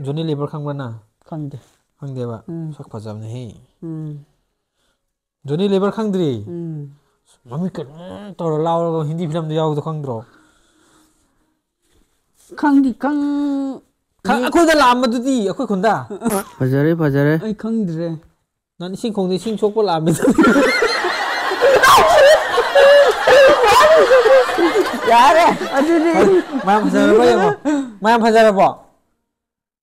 Johnny Lever ꯈꯪꯕ꯭ꯔꯥ ꯅꯪ? ꯈꯪꯗꯦ꯫ ꯈꯪꯗꯦꯕ? ꯎꯝ꯫ ꯁꯛ ꯐꯖꯕꯅꯦꯍꯦ꯫ ꯎꯝ꯫ Johnny Lever ꯈꯪꯗ꯭ꯔꯤ? ꯎꯝ꯫ ꯃꯃꯤꯠ ꯀꯩꯅꯣ ꯇꯧꯔ ꯂꯥꯎꯔꯒ ꯍꯤꯟꯗꯤ filmꯗ ꯌꯥꯎꯕꯗꯣ ꯈꯪꯗ꯭ꯔꯣ? ꯈꯪꯗꯤ ꯈꯪ-, ꯈꯪ-, ꯑꯩꯈꯣꯏꯗ ꯂꯥꯛꯑꯝꯕꯗꯨꯗꯤ, ꯑꯩꯈꯣꯏ ꯈꯨꯟꯗ꯫ ꯐꯖꯔꯦ, ꯐꯖꯔꯦ꯫ ꯑꯩ ꯈꯪꯗ꯭ꯔꯦ꯫ ꯅꯪ ꯏꯁꯤꯡ ꯈꯣꯡꯗ ꯏꯁꯤꯡ ꯁꯣꯛꯄ ꯂꯥꯛꯑꯝꯃꯦ꯫ ꯌꯥꯔꯦ, ꯑꯗꯨꯗꯤ꯫ ꯃꯌꯥꯝ ꯐꯖꯔꯕꯣ ꯌꯦꯡꯉꯣ꯫ ꯃꯌꯥꯝ ꯐꯖꯔꯕꯣ?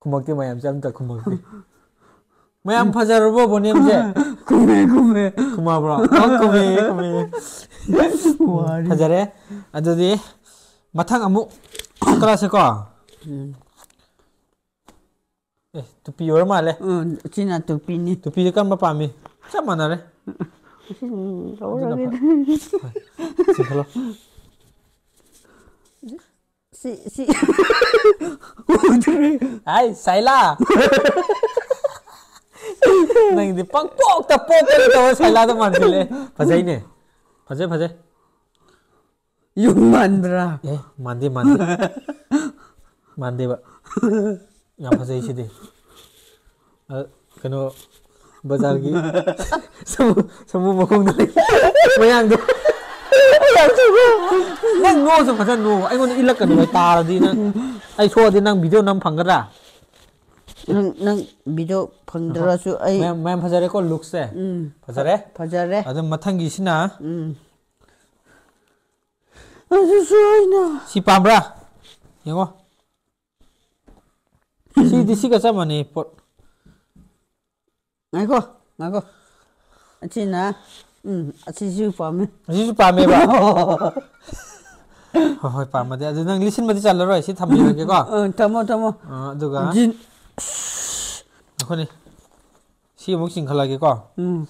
ꯈꯨꯝꯃꯛꯇꯦ, ꯃꯌꯥꯝꯁꯦ ꯑꯝꯇ ꯈꯨꯝꯃꯛꯇꯦ꯫ ꯃꯌꯥꯝ ꯐꯖꯔꯕꯣ ꯕꯣꯅꯦꯝꯁꯦ? ꯈꯨꯝꯃꯦ, ꯈꯨꯝꯃꯦ꯫ ꯈꯨꯝꯃꯕ꯭ꯔꯣ? ꯑꯣ, ꯈꯨꯝꯃꯦ, ꯈꯨꯝꯃꯦ꯫ ꯋꯥꯔꯤ꯫ ꯐꯖꯔꯦ꯫ ꯑꯗꯨꯗꯤ ꯃꯊꯪ ꯑꯃꯨꯛ ꯆꯠꯂꯁꯤꯀꯣ꯫ ꯎꯝ꯫ ꯑꯦ, ꯇꯨꯄꯤ ꯑꯣꯏꯔ ꯃꯥꯜꯂꯦ꯫ ꯎꯝ, ꯁꯤꯅ ꯇꯨꯄꯤꯅꯤ꯫ ꯇꯨꯄꯤꯗꯤ ꯀꯔꯝꯕ ꯄꯥꯝꯃꯤ? ꯆꯞ ꯃꯥꯟꯅꯔꯦ꯫ ꯁꯤ ꯑꯗꯨꯅ ꯂꯧꯔꯒꯦ꯫ ꯐ-, ꯍꯣꯏ꯫ ꯆꯤꯡꯈꯠꯂꯣ꯫ ꯁꯤ, ꯁꯤ꯫ ꯎꯗ꯭ꯔꯦ꯫ ꯍꯥꯏ, ꯁꯥꯏꯂꯥ꯫ ꯅꯪꯗꯤ ꯄꯪꯄꯣꯛꯇ ꯄꯣꯛꯀꯅꯤ ꯇꯧꯔ ꯁꯥꯏꯂꯥꯗ ꯃꯥꯟꯁꯤꯜꯂꯦ꯫ ꯐꯖꯩꯅꯦ꯫ ꯐꯖꯩ, ꯐꯖꯩ꯫ ꯌꯨꯝ ꯃꯥꯟꯕ꯭ꯔꯥ? ꯑꯦ, ꯃꯥꯟꯗꯦ, ꯃꯥꯟꯗꯦ꯫ ꯃꯥꯟꯗꯦꯕ꯫ ꯌꯥꯝ ꯐꯖꯩ ꯁꯤꯗꯤ꯫ ꯑ, ꯀꯩꯅꯣ, ꯕꯖꯥꯔꯒꯤ ꯁꯃꯨ, ꯁꯃꯨ ꯃꯈꯣꯡꯗ ꯂꯩ꯫ ꯃꯌꯥꯡꯗꯣ꯫ ꯅꯪ ꯅꯣꯛꯑꯁꯨ ꯐꯖꯅ ꯅꯣꯛꯑꯣ꯫ ꯑꯩꯉꯣꯟꯗ ꯏꯜꯂꯛꯀꯅꯨ꯫ ꯑꯩ ꯇꯥꯔꯗꯤ ꯅꯪ, ꯑꯩ ꯁꯣꯛꯑꯗꯤ ꯅꯪ ꯚꯤꯗꯤꯑꯣ ꯅꯝ ꯐꯪꯒꯗ꯭ꯔꯥ? ꯅꯪ ꯅꯪ ꯚꯤꯗꯤꯑꯣ ꯐꯪꯗ꯭ꯔꯁꯨ ꯑꯩ ꯃꯌꯥꯝ ꯃꯌꯥꯝ ꯐꯖꯔꯦꯀꯣ ꯂꯨꯛꯁꯦ? ꯎꯝ ꯐꯖꯔꯦ? ꯐꯖꯔꯦ꯫ ꯑꯗꯨ ꯃꯊꯪꯒꯤꯁꯤꯅ ꯎꯝ ꯑꯗꯨꯁꯨ ꯑꯩꯅ ꯁꯤ ꯄꯥꯝꯕ꯭ꯔꯥ? ꯌꯦꯡꯉꯣ꯫ ꯁꯤꯗꯤ ꯁꯤꯒ ꯆꯞ ꯃꯥꯟꯅꯩ ꯄꯣꯠ꯫ ꯉꯥꯏꯈꯣ ꯉꯥꯏꯈꯣ꯫ ꯑꯁꯤꯅ ꯎꯝ ꯑꯁꯤꯁꯨ ꯄꯥꯝꯃꯦ꯫ ꯑꯁꯤꯁꯨ ꯄꯥꯝꯃꯦꯕ? ꯍꯣꯏ ꯍꯣꯏ, ꯄꯥꯝꯃꯗꯤ꯫ ꯑꯗꯨ ꯅꯪ ꯂꯤꯠꯁꯤꯟꯕꯗꯤ ꯆꯜꯂꯔꯣꯏ꯫ ꯁꯤ ꯊꯝꯕꯤꯔꯒꯦꯀꯣ꯫ ꯑ, ꯊꯝꯃꯣ ꯊꯝꯃꯣ꯫ ꯑ, ꯑꯗꯨꯒ ꯖꯤꯟ ꯑꯩꯈꯣꯏꯅꯤ ꯁꯤ ꯑꯃꯨꯛ ꯆꯤꯡꯈꯠꯂꯒꯦꯀꯣ꯫ ꯎꯝ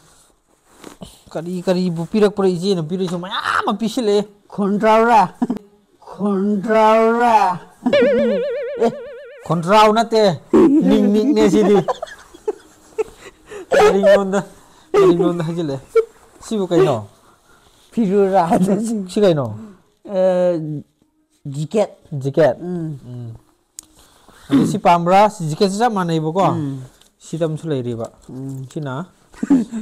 ꯀꯔꯤ ꯀꯔꯤꯕꯨ ꯄꯤꯔꯛꯄ꯭ꯔꯥ? ꯏꯆꯦꯅ ꯄꯤꯔꯛꯏꯁꯨ ꯃꯌꯥꯝ ꯑꯃ ꯄꯤꯁꯤꯜꯂꯛꯑꯦ꯫ ꯈꯣꯟꯗ꯭ꯔꯥꯎꯔꯥ? ꯈꯣꯟꯗ꯭ꯔꯥꯎꯔꯥ? ꯈꯣꯟꯗ꯭ꯔꯥꯎ ꯅꯠꯇꯦ, ꯅꯤꯡ ꯅꯤꯡꯅꯦ ꯁꯤꯗꯤ꯫ ꯀꯔꯤꯉꯣꯟꯗ ꯀꯔꯤꯉꯣꯟꯗ ꯍꯥꯏꯖꯤꯜꯂꯛꯑꯦ꯫ ꯁꯤꯕꯨ ꯀꯩꯅꯣ? ꯐꯤꯔꯨꯔꯥ? ꯁꯤ ꯀꯩꯅꯣ? ꯖꯤꯀꯦꯠ꯫ ꯖꯤꯀꯦꯠ? ꯎꯝ ꯎꯝ꯫ ꯑꯗꯨ ꯁꯤ ꯄꯥꯝꯕ꯭ꯔꯥ? ꯁꯤ ꯖꯤꯀꯦꯠꯁꯤ ꯆꯞ ꯃꯥꯟꯅꯩꯕꯀꯣ꯫ ꯎꯝ ꯁꯤꯗ ꯑꯃꯁꯨ ꯂꯩꯔꯤꯕ꯫ ꯎꯝ ꯁꯤꯅ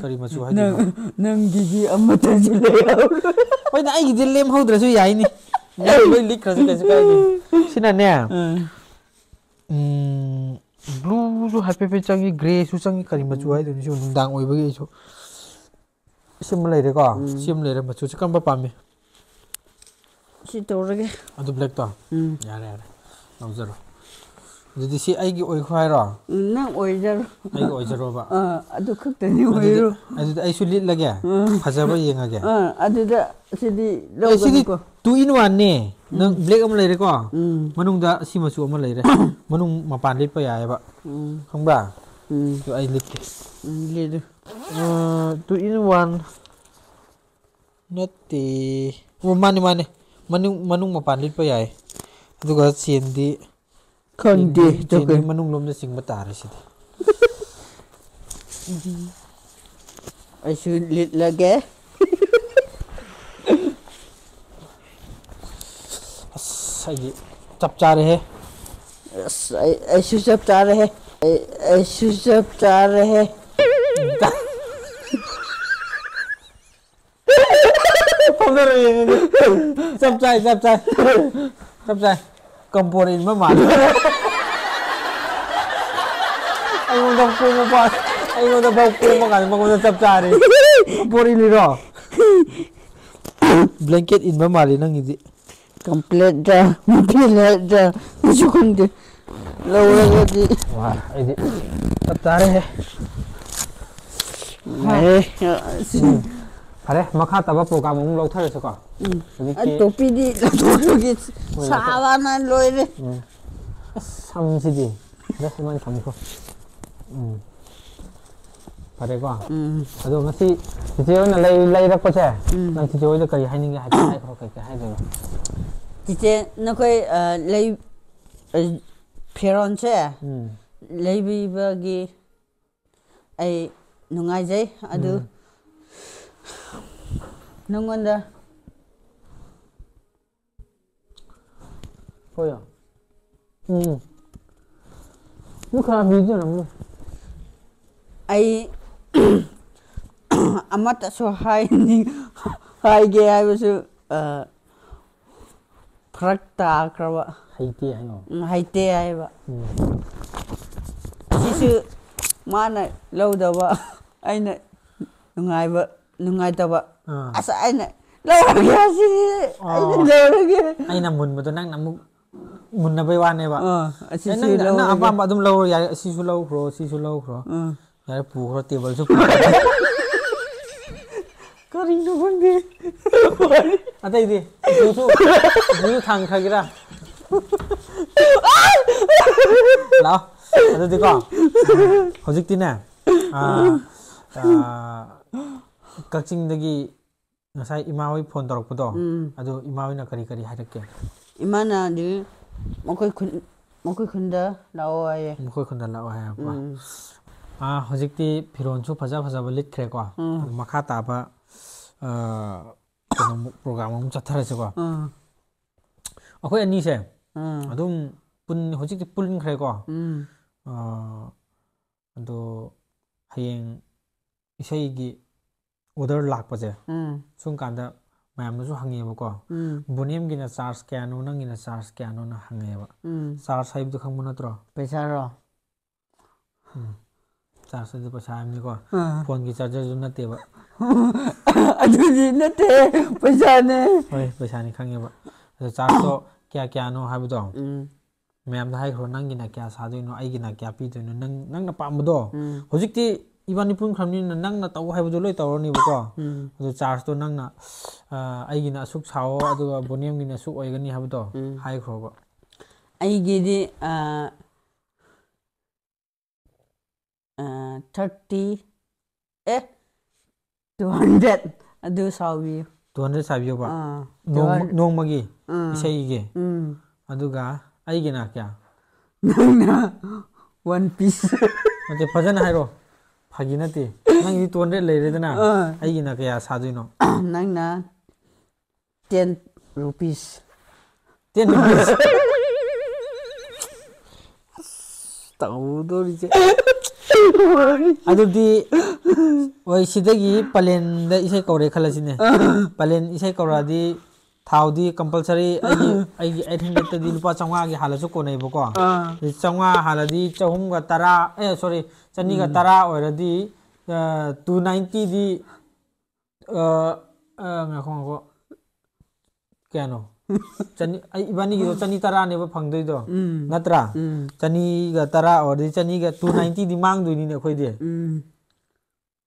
ꯀꯔꯤ ꯃꯆꯨ ꯍꯥꯏꯗꯣꯏꯅꯣ? ꯅꯪ ꯅꯪꯒꯤꯗꯤ ꯑꯃꯠꯇꯁꯨ ꯂꯩꯍꯧꯔꯣꯏ꯫ ꯍꯣꯏꯅꯦ, ꯑꯩꯒꯤꯗꯤ ꯂꯦꯝꯍꯧꯗ꯭ꯔꯁꯨ ꯌꯥꯏꯅꯤ꯫ ꯅꯪ ꯂꯣꯏ ꯂꯤꯠꯈ꯭ꯔꯁꯨ ꯀꯩꯁꯨ ꯀꯥꯏꯗꯦ꯫ ꯁꯤꯅꯅꯦ, ꯎꯝ ꯎꯝ, ꯕ꯭ꯂꯨꯁꯨ ꯍꯥꯏꯐꯦꯠ ꯍꯥꯏꯐꯦꯠ ꯆꯪꯉꯤ, ꯒ꯭ꯔꯦꯁꯨ ꯆꯪꯉꯤ꯫ ꯀꯔꯤ ꯃꯆꯨ ꯍꯥꯏꯗꯣꯏꯅꯣ? ꯁꯤꯕꯨ ꯅꯨꯡꯗꯥꯡ ꯑꯣꯏꯕꯒꯤ ꯑꯩꯁꯨ꯫ ꯁꯤꯃ ꯂꯩꯔꯦꯀꯣ꯫ ꯁꯤꯃ ꯂꯩꯔꯦ꯫ ꯃꯆꯨꯁꯦ ꯀꯔꯝꯕ ꯄꯥꯝꯃꯤ? ꯁꯤ ꯇꯧꯔꯒꯦ꯫ ꯑꯗꯨ ꯕ꯭ꯂꯦꯛꯇꯣ? ꯎꯝ ꯌꯥꯔꯦ ꯌꯥꯔꯦ, ꯂꯧꯖꯔꯣ꯫ ꯑꯗꯨꯗꯤ ꯁꯤ ꯑꯩꯒꯤ ꯑꯣꯏꯈ꯭ꯔꯣ ꯍꯥꯏꯔꯣ? ꯎꯝ, ꯅꯪ ꯑꯣꯏꯖꯔꯣ꯫ ꯑꯩꯒꯤ ꯑꯣꯏꯖꯔꯣꯕ? ꯑꯥ, ꯑꯗꯨ ꯈꯛꯇꯅꯤ ꯑꯗꯨꯗꯤ ꯑꯣꯏꯔꯣ꯫ ꯑꯗꯨꯗꯤ ꯑꯩꯁꯨ ꯂꯤꯠꯂꯒꯦ꯫ ꯎꯝ ꯐꯖꯕ꯭ꯔꯥ ꯌꯦꯡꯉꯒꯦ꯫ ꯑꯥ, ꯑꯗꯨꯗ ꯁꯤꯗꯤ ꯑꯦ, ꯁꯤꯗꯤ ꯂꯧꯒꯅꯨꯀꯣ꯫ Two in one ꯅꯦ꯫ ꯅꯪ ꯕ꯭ꯂꯦꯛ ꯑꯃ ꯂꯩꯔꯦꯀꯣ꯫ ꯎꯝ ꯃꯅꯨꯡꯗ ꯁꯤ ꯃꯆꯨ ꯑꯃ ꯂꯩꯔꯦ꯫ ꯃꯅꯨꯡ ꯃꯄꯥꯟ ꯂꯤꯠꯄ ꯌꯥꯏꯑꯕ꯫ ꯎꯝ ꯈꯪꯕ꯭ꯔꯥ? ꯎꯝ ꯑꯗꯨ ꯑꯩ ꯂꯤꯠꯀꯦ꯫ ꯎꯝ, ꯂꯤꯠꯂꯨ꯫ ꯑ, Two in one ꯅꯠꯇꯦ꯫ ꯑꯣ, ꯃꯥꯅꯦ ꯃꯥꯅꯦ꯫ ꯃꯅꯨꯡ ꯃꯅꯨꯡ ꯃꯄꯥꯟ ꯂꯤꯠꯄ ꯌꯥꯏ꯫ ꯑꯗꯨꯒ ꯆꯦꯟꯗꯤ ꯈꯪꯗꯦ꯫ ꯆꯦꯟꯗꯤ ꯃꯅꯨꯡ ꯂꯣꯝꯗ ꯆꯤꯡꯕ ꯇꯥꯔꯦ ꯁꯤꯗꯤ꯫ ꯑꯩꯁꯨ ꯂꯤꯠꯂꯒꯦ꯫ ꯑꯁ, ꯑꯩꯗꯤ ꯆꯞ ꯆꯥꯔꯦꯍꯦ꯫ ꯑꯁ, ꯑꯩ ꯑꯩꯁꯨ ꯆꯞ ꯆꯥꯔꯦꯍꯦ꯫ ꯑꯩ ꯑꯩꯁꯨ ꯆꯞ ꯆꯥꯔꯦꯍꯦ꯫ ꯆꯞ ꯆꯥꯏ, ꯆꯞ ꯆꯥꯏ꯫ ꯆꯞ ꯆꯥꯏ꯫ ꯀꯝꯄꯣꯔ ꯏꯟꯕ ꯃꯥꯜꯂꯦ꯫ ꯑꯩꯉꯣꯟꯗ ꯀꯣꯝꯕ ꯄꯥ-, ꯑꯩꯉꯣꯟꯗ ꯐꯥꯎ ꯀꯣꯝꯕ ꯀꯥꯟꯗ ꯃꯉꯣꯟꯗ ꯆꯞ ꯆꯥꯔꯦ꯫ ꯀꯝꯄꯣꯔ ꯏꯜꯂꯤꯔꯣ? ꯕ꯭ꯂꯦꯡꯀꯦꯠ ꯏꯟꯕ ꯃꯥꯜꯂꯦ ꯅꯪꯒꯤꯗꯤ꯫ ꯀꯝꯄ꯭ꯂꯦꯠꯇ, ꯃꯄꯤꯂꯦꯠꯇ, ꯀꯩꯁꯨ ꯈꯪꯗꯦ꯫ ꯂꯧꯔꯒꯗꯤ꯫ ꯋꯥ, ꯑꯩꯗꯤ ꯆꯞ ꯆꯥꯔꯦꯍꯦ꯫ ꯅꯨꯡꯉꯥꯏꯔꯦ꯫ ꯎꯝ꯫ ꯐꯔꯦ, ꯃꯈꯥ ꯇꯥꯕ ꯄ꯭ꯔꯣꯒ꯭ꯔꯥꯝ ꯑꯃꯨꯛ ꯂꯧꯊꯔꯁꯤꯀꯣ꯫ ꯎꯝ꯫ ꯍꯧꯖꯤꯛꯇꯤ ꯑꯩ ꯇꯣꯄꯤꯗꯤ ꯂꯧꯊꯣꯛꯄꯒꯤ ꯍꯣꯏ, ꯂꯧꯊꯣꯛ-, ꯁꯥꯕꯅ ꯂꯣꯏꯔꯦ꯫ ꯎꯝ꯫ ꯑꯁ, ꯁꯝꯁꯤꯗꯤ꯫ ꯗꯁ ꯑꯗꯨꯃꯥꯏꯅ ꯊꯝꯈꯣ꯫ ꯎꯝ꯫ ꯐꯔꯦꯀꯣ? ꯎꯝ꯫ ꯑꯗꯣ ꯉꯁꯤ ꯆꯤꯆꯦ ꯍꯣꯏꯅ ꯂꯩ-, ꯂꯩꯔꯛꯄꯁꯦ, ꯎꯝ꯫ ꯅꯪ ꯆꯤꯆꯦ ꯍꯣꯏꯗ ꯀꯔꯤ ꯍꯥꯏꯅꯤꯡꯒꯦ ꯍꯥꯏꯐꯦꯠ ꯍꯥꯏꯈ꯭ꯔꯣ, ꯀꯩ ꯀꯩ ꯍꯥꯏꯗꯣꯏꯅꯣ? ꯆꯤꯆꯦ, ꯅꯈꯣꯏ, ꯑ, ꯂꯩ-, ꯑ, ꯐꯤꯔꯣꯟꯁꯦ ꯎꯝ꯫ ꯂꯩꯕꯤꯕꯒꯤ ꯑꯩ ꯅꯨꯡꯉꯥꯏꯖꯩ꯫ ꯑꯗꯨ ꯎꯝ꯫ ꯅꯉꯣꯟꯗ ꯍꯣꯏ꯫ ꯎꯝ꯫ ꯃꯨꯛ ꯈꯔ ꯕꯤꯗꯨꯅ ꯑꯃꯨꯛ꯫ ꯑꯩ ꯑꯃꯠꯇꯁꯨ ꯍꯥꯏꯅꯤꯡ-, ꯍꯥꯏꯒꯦ ꯍꯥꯏꯕꯁꯨ, ꯑ, ꯐꯔꯛ ꯇꯥꯈ꯭ꯔꯕ꯫ ꯍꯩꯇꯦ ꯍꯥꯏꯌꯣ꯫ ꯎꯝ, ꯍꯩꯇꯦ ꯍꯥꯏꯕ꯫ ꯎꯝ꯫ ꯑꯁꯤꯁꯨ ꯃꯥꯅ ꯂꯧꯗꯕ, ꯑꯩꯅ ꯅꯨꯡꯉꯥꯏꯕ, ꯅꯨꯡꯉꯥꯏꯇꯕ꯫ ꯑꯥ꯫ ꯑꯁ, ꯑꯩꯅ ꯂꯧꯔꯒꯦ ꯑꯁꯤꯗꯤ, ꯑꯩꯅ ꯑꯣ꯫ ꯂꯧꯔꯒꯦ꯫ ꯑꯩꯅ ꯃꯨꯟꯕꯗꯣ ꯅꯪꯅ ꯑꯃꯨꯛ ꯃꯨꯟꯅꯕꯩ ꯋꯥꯅꯦꯕ꯫ ꯑꯥ, ꯑꯦ, ꯑꯁꯤꯁꯨ ꯅꯪ, ꯅꯪ ꯂꯧꯔꯒꯦ꯫ ꯑꯄꯥꯝꯕ ꯑꯗꯨꯝ ꯂꯧꯔꯣ ꯌꯥꯏ, ꯑꯁꯤꯁꯨ ꯂꯧꯈ꯭ꯔꯣ, ꯑꯁꯤꯁꯨ ꯂꯧꯈ꯭ꯔꯣ꯫ ꯑꯥ꯫ ꯌꯥꯔꯦ, ꯄꯨꯈ꯭ꯔꯣ, ꯇꯦꯕꯜꯁꯨ ꯄꯨꯈ꯭ꯔꯣ꯫ ꯀꯔꯤꯅꯣ ꯈꯪꯗꯦ꯫ ꯑꯇꯩꯗꯤ? ꯎꯄꯨꯁꯨ, ꯎꯄꯨꯁꯨ ꯊꯥꯡꯈ꯭ꯔꯒꯦꯔꯥ? ꯂꯥꯛꯑꯣ꯫ ꯑꯗꯨꯗꯤꯀꯣ, ꯍꯧꯖꯤꯛꯇꯤꯅꯦ, ꯑꯥ, ꯑꯥ, ꯀꯛꯆꯤꯡꯗꯒꯤ ꯉꯁꯥꯏ ꯏꯃꯥ ꯍꯣꯏ ꯐꯣꯟ ꯇꯧꯔꯛꯄꯗꯣ, ꯎꯝ꯫ ꯑꯗꯣ ꯏꯃꯥ ꯍꯣꯏꯅ ꯀꯔꯤ ꯀꯔꯤ ꯍꯥꯏꯔꯛꯀꯦ? ꯏꯃꯥꯅꯗꯤ ꯃꯈꯣꯏ ꯈꯨꯟ, ꯃꯈꯣꯏ ꯈꯨꯟꯗ ꯂꯥꯛꯑꯣ ꯍꯥꯏꯌꯦ꯫ ꯃꯈꯣꯏ ꯈꯨꯟꯗ ꯂꯥꯛꯑꯣ ꯍꯥꯏꯔꯛꯄ꯫ ꯎꯝ꯫ ꯑꯥ, ꯍꯧꯖꯤꯛꯇꯤ ꯐꯤꯔꯣꯜꯁꯨ ꯐꯖ ꯐꯖꯕ ꯂꯤꯠꯈ꯭ꯔꯦꯀꯣ꯫ ꯎꯝ꯫ ꯑꯗꯨ ꯃꯈꯥ ꯇꯥꯕ, ꯑꯥ, ꯀꯩꯅꯣꯃꯨꯛ program ꯑꯃꯨꯛ ꯆꯠꯊꯔꯁꯤꯀꯣ꯫ ꯎꯝ꯫ ꯑꯩꯈꯣꯏ ꯑꯅꯤꯁꯦ ꯎꯝ꯫ ꯑꯗꯨꯝ ꯄꯨꯟ-, ꯍꯧꯖꯤꯛꯇꯤ ꯄꯨꯟꯈ꯭ꯔꯦꯀꯣ꯫ ꯎꯝ꯫ ꯑꯥ, ꯑꯗꯣ ꯍꯌꯦꯡ ꯏꯁꯩꯒꯤ order ꯂꯥꯛꯄꯁꯦ, ꯎꯝ꯫ ꯁꯨꯝ ꯀꯥꯟꯗ ꯃꯌꯥꯝꯅꯁꯨ ꯍꯪꯉꯦꯕꯀꯣ, ꯎꯝ ꯕꯣꯅꯤꯌꯝꯒꯤꯅ ꯆꯥꯔꯖ ꯀꯌꯥꯅꯣ, ꯅꯪꯒꯤꯅ ꯆꯥꯔꯖ ꯀꯌꯥꯅꯣꯅ ꯍꯪꯉꯦꯕ꯫ ꯎꯝ ꯆꯥꯔꯖ ꯍꯥꯏꯕꯗꯨ ꯈꯪꯕ ꯅꯠꯇ꯭ꯔꯣ? ꯄꯩꯁꯥꯔꯣ? ꯆꯥꯔꯖ ꯍꯥꯏꯗꯤ ꯄꯩꯁꯥ ꯍꯥꯏꯕꯅꯤꯀꯣ, ꯑꯥ꯫ ꯐꯣꯟꯒꯤ ꯆꯥꯔꯖꯔꯁꯨ ꯅꯠꯇꯦꯕ꯫ ꯑꯗꯨꯗꯤ ꯅꯠꯇꯦ, ꯄꯩꯁꯥꯅꯦ꯫ ꯍꯣꯏ, ꯄꯩꯁꯥꯅꯤ ꯈꯪꯉꯦꯕ꯫ ꯑꯗꯣ ꯆꯥꯔꯖꯇꯣ ꯀꯌꯥ ꯀꯌꯥꯅꯣ ꯍꯥꯏꯕꯗꯣ ꯎꯝ ꯃꯌꯥꯝꯗ ꯍꯥꯏꯈ꯭ꯔꯣ, ꯅꯪꯒꯤꯅ ꯀꯌꯥ ꯁꯥꯗꯣꯏꯅꯣ, ꯑꯩꯒꯤꯅ ꯀꯌꯥ ꯄꯤꯗꯣꯏꯅꯣ, ꯅꯪ ꯅꯪꯅ ꯄꯥꯝꯕꯗꯣ꯫ ꯎꯝ ꯍꯧꯖꯤꯛꯇꯤ ꯏꯕꯥꯅꯤ ꯄꯨꯟꯈ꯭ꯔꯕꯅꯤꯅ ꯅꯪꯅ ꯇꯧ ꯍꯥꯏꯕꯗꯣ ꯂꯣꯏ ꯇꯧꯔꯅꯤꯕꯀꯣ꯫ ꯎꯝ ꯑꯗꯣ ꯆꯥꯔꯖꯇꯣ ꯅꯪꯅ, ꯑ, ꯑꯩꯒꯤꯅ ꯑꯁꯨꯛ ꯁꯥꯑꯣ, ꯑꯗꯨꯒ ꯕꯣꯅꯤꯌꯝꯒꯤꯅ ꯑꯁꯨꯛ ꯑꯣꯏꯒꯅꯤ ꯍꯥꯏꯕꯗꯣ ꯎꯝ꯫ ꯍꯥꯏꯈ꯭ꯔꯣꯕ꯫ ꯑꯩꯒꯤꯗꯤ ꯑ, ꯑ, ꯊꯥꯔꯇꯤ, ꯑꯦ, ꯇꯨ ꯍꯟꯗ꯭ꯔꯦꯠ ꯑꯗꯨ ꯁꯥꯎꯕꯤꯌꯨ꯫ Two hundred ꯁꯥꯕꯤꯌꯣꯕ꯫ ꯑꯥ, ꯅꯣꯡꯃ- ꯇꯨ ꯍꯟ- ꯅꯣꯡꯃꯒꯤ ꯑꯥ꯫ ꯏꯁꯩꯒꯤ꯫ ꯎꯝ ꯑꯗꯨꯒ ꯑꯩꯒꯤꯅ ꯀꯌꯥ? ꯅꯪꯅ ꯋꯥꯟ ꯄꯤꯁ꯫ ꯅꯠꯇꯦ, ꯐꯖꯅ ꯍꯥꯏꯔꯣ, ꯐꯥꯒꯤ ꯅꯠꯇꯦ꯫ ꯅꯪꯒꯤꯗꯤ ꯇꯨ ꯍꯟꯗ꯭ꯔꯦꯠ ꯂꯩꯔꯦꯗꯅ, ꯑꯥ꯫ ꯑꯩꯒꯤꯅ ꯀꯌꯥ ꯁꯥꯗꯣꯏꯅꯣ? ꯅꯪꯅ ꯇꯦꯟ ꯔꯨꯄꯤꯁ꯫ Ten rupees. ꯑꯁ, ꯇꯧꯗꯣꯔꯤꯁꯦ꯫ ꯑꯗꯨꯗꯤ ꯍꯣꯏ, ꯁꯤꯗꯒꯤ ꯄꯂꯦꯟꯗ ꯏꯁꯩ ꯀꯧꯔꯦ ꯈꯜꯂꯁꯤꯅꯦ꯫ ꯄꯂꯦꯟ ꯏꯁꯩ ꯀꯧꯔꯛꯑꯗꯤ ꯊꯥꯎꯗꯤ ꯀꯝꯄꯜꯁꯔꯤ ꯑꯩꯒꯤ ꯑꯩꯒꯤ ꯑꯩꯠ ꯍꯟꯗ꯭ꯔꯦꯠꯇꯗꯤ ꯂꯨꯄꯥ ꯆꯥꯝꯃꯉꯥꯒꯤ ꯍꯥꯜꯂꯁꯨ ꯀꯣꯟꯅꯩꯕꯀꯣ꯫ ꯑꯥ꯫ ꯆꯥꯝꯃꯉꯥ ꯍꯥꯜꯂꯗꯤ ꯆꯍꯨꯝꯒ ꯇꯔꯥ, ꯑꯦ, ꯁꯣꯔꯤ, ꯆꯅꯤꯒ ꯇꯔꯥ ꯑꯣꯏꯔꯗꯤ, ꯑ, ꯇꯨ ꯅꯥꯏꯟꯇꯤꯗꯤ, ꯑ, ꯑ, ꯉꯥꯏꯈꯣ, ꯉꯥꯏꯈꯣ꯫ ꯀꯌꯥꯅꯣ? ꯆꯅꯤ, ꯑꯩ, ꯏꯕꯥꯅꯤꯒꯤꯗꯣ ꯆꯅꯤ ꯇꯔꯥꯅꯦꯕ ꯐꯪꯗꯣꯏꯗꯣ, ꯎꯝ꯫ ꯅꯠꯇ꯭ꯔꯥ? ꯎꯝ꯫ ꯆꯅꯤꯒ ꯇꯔꯥ ꯑꯣꯏꯔꯗꯤ ꯆꯅꯤꯒ, ꯇꯨ ꯅꯥꯏꯟꯇꯤꯗꯤ ꯃꯥꯡꯗꯣꯏꯅꯤꯅꯦ ꯑꯩꯈꯣꯏꯗꯤ꯫ ꯎꯝ꯫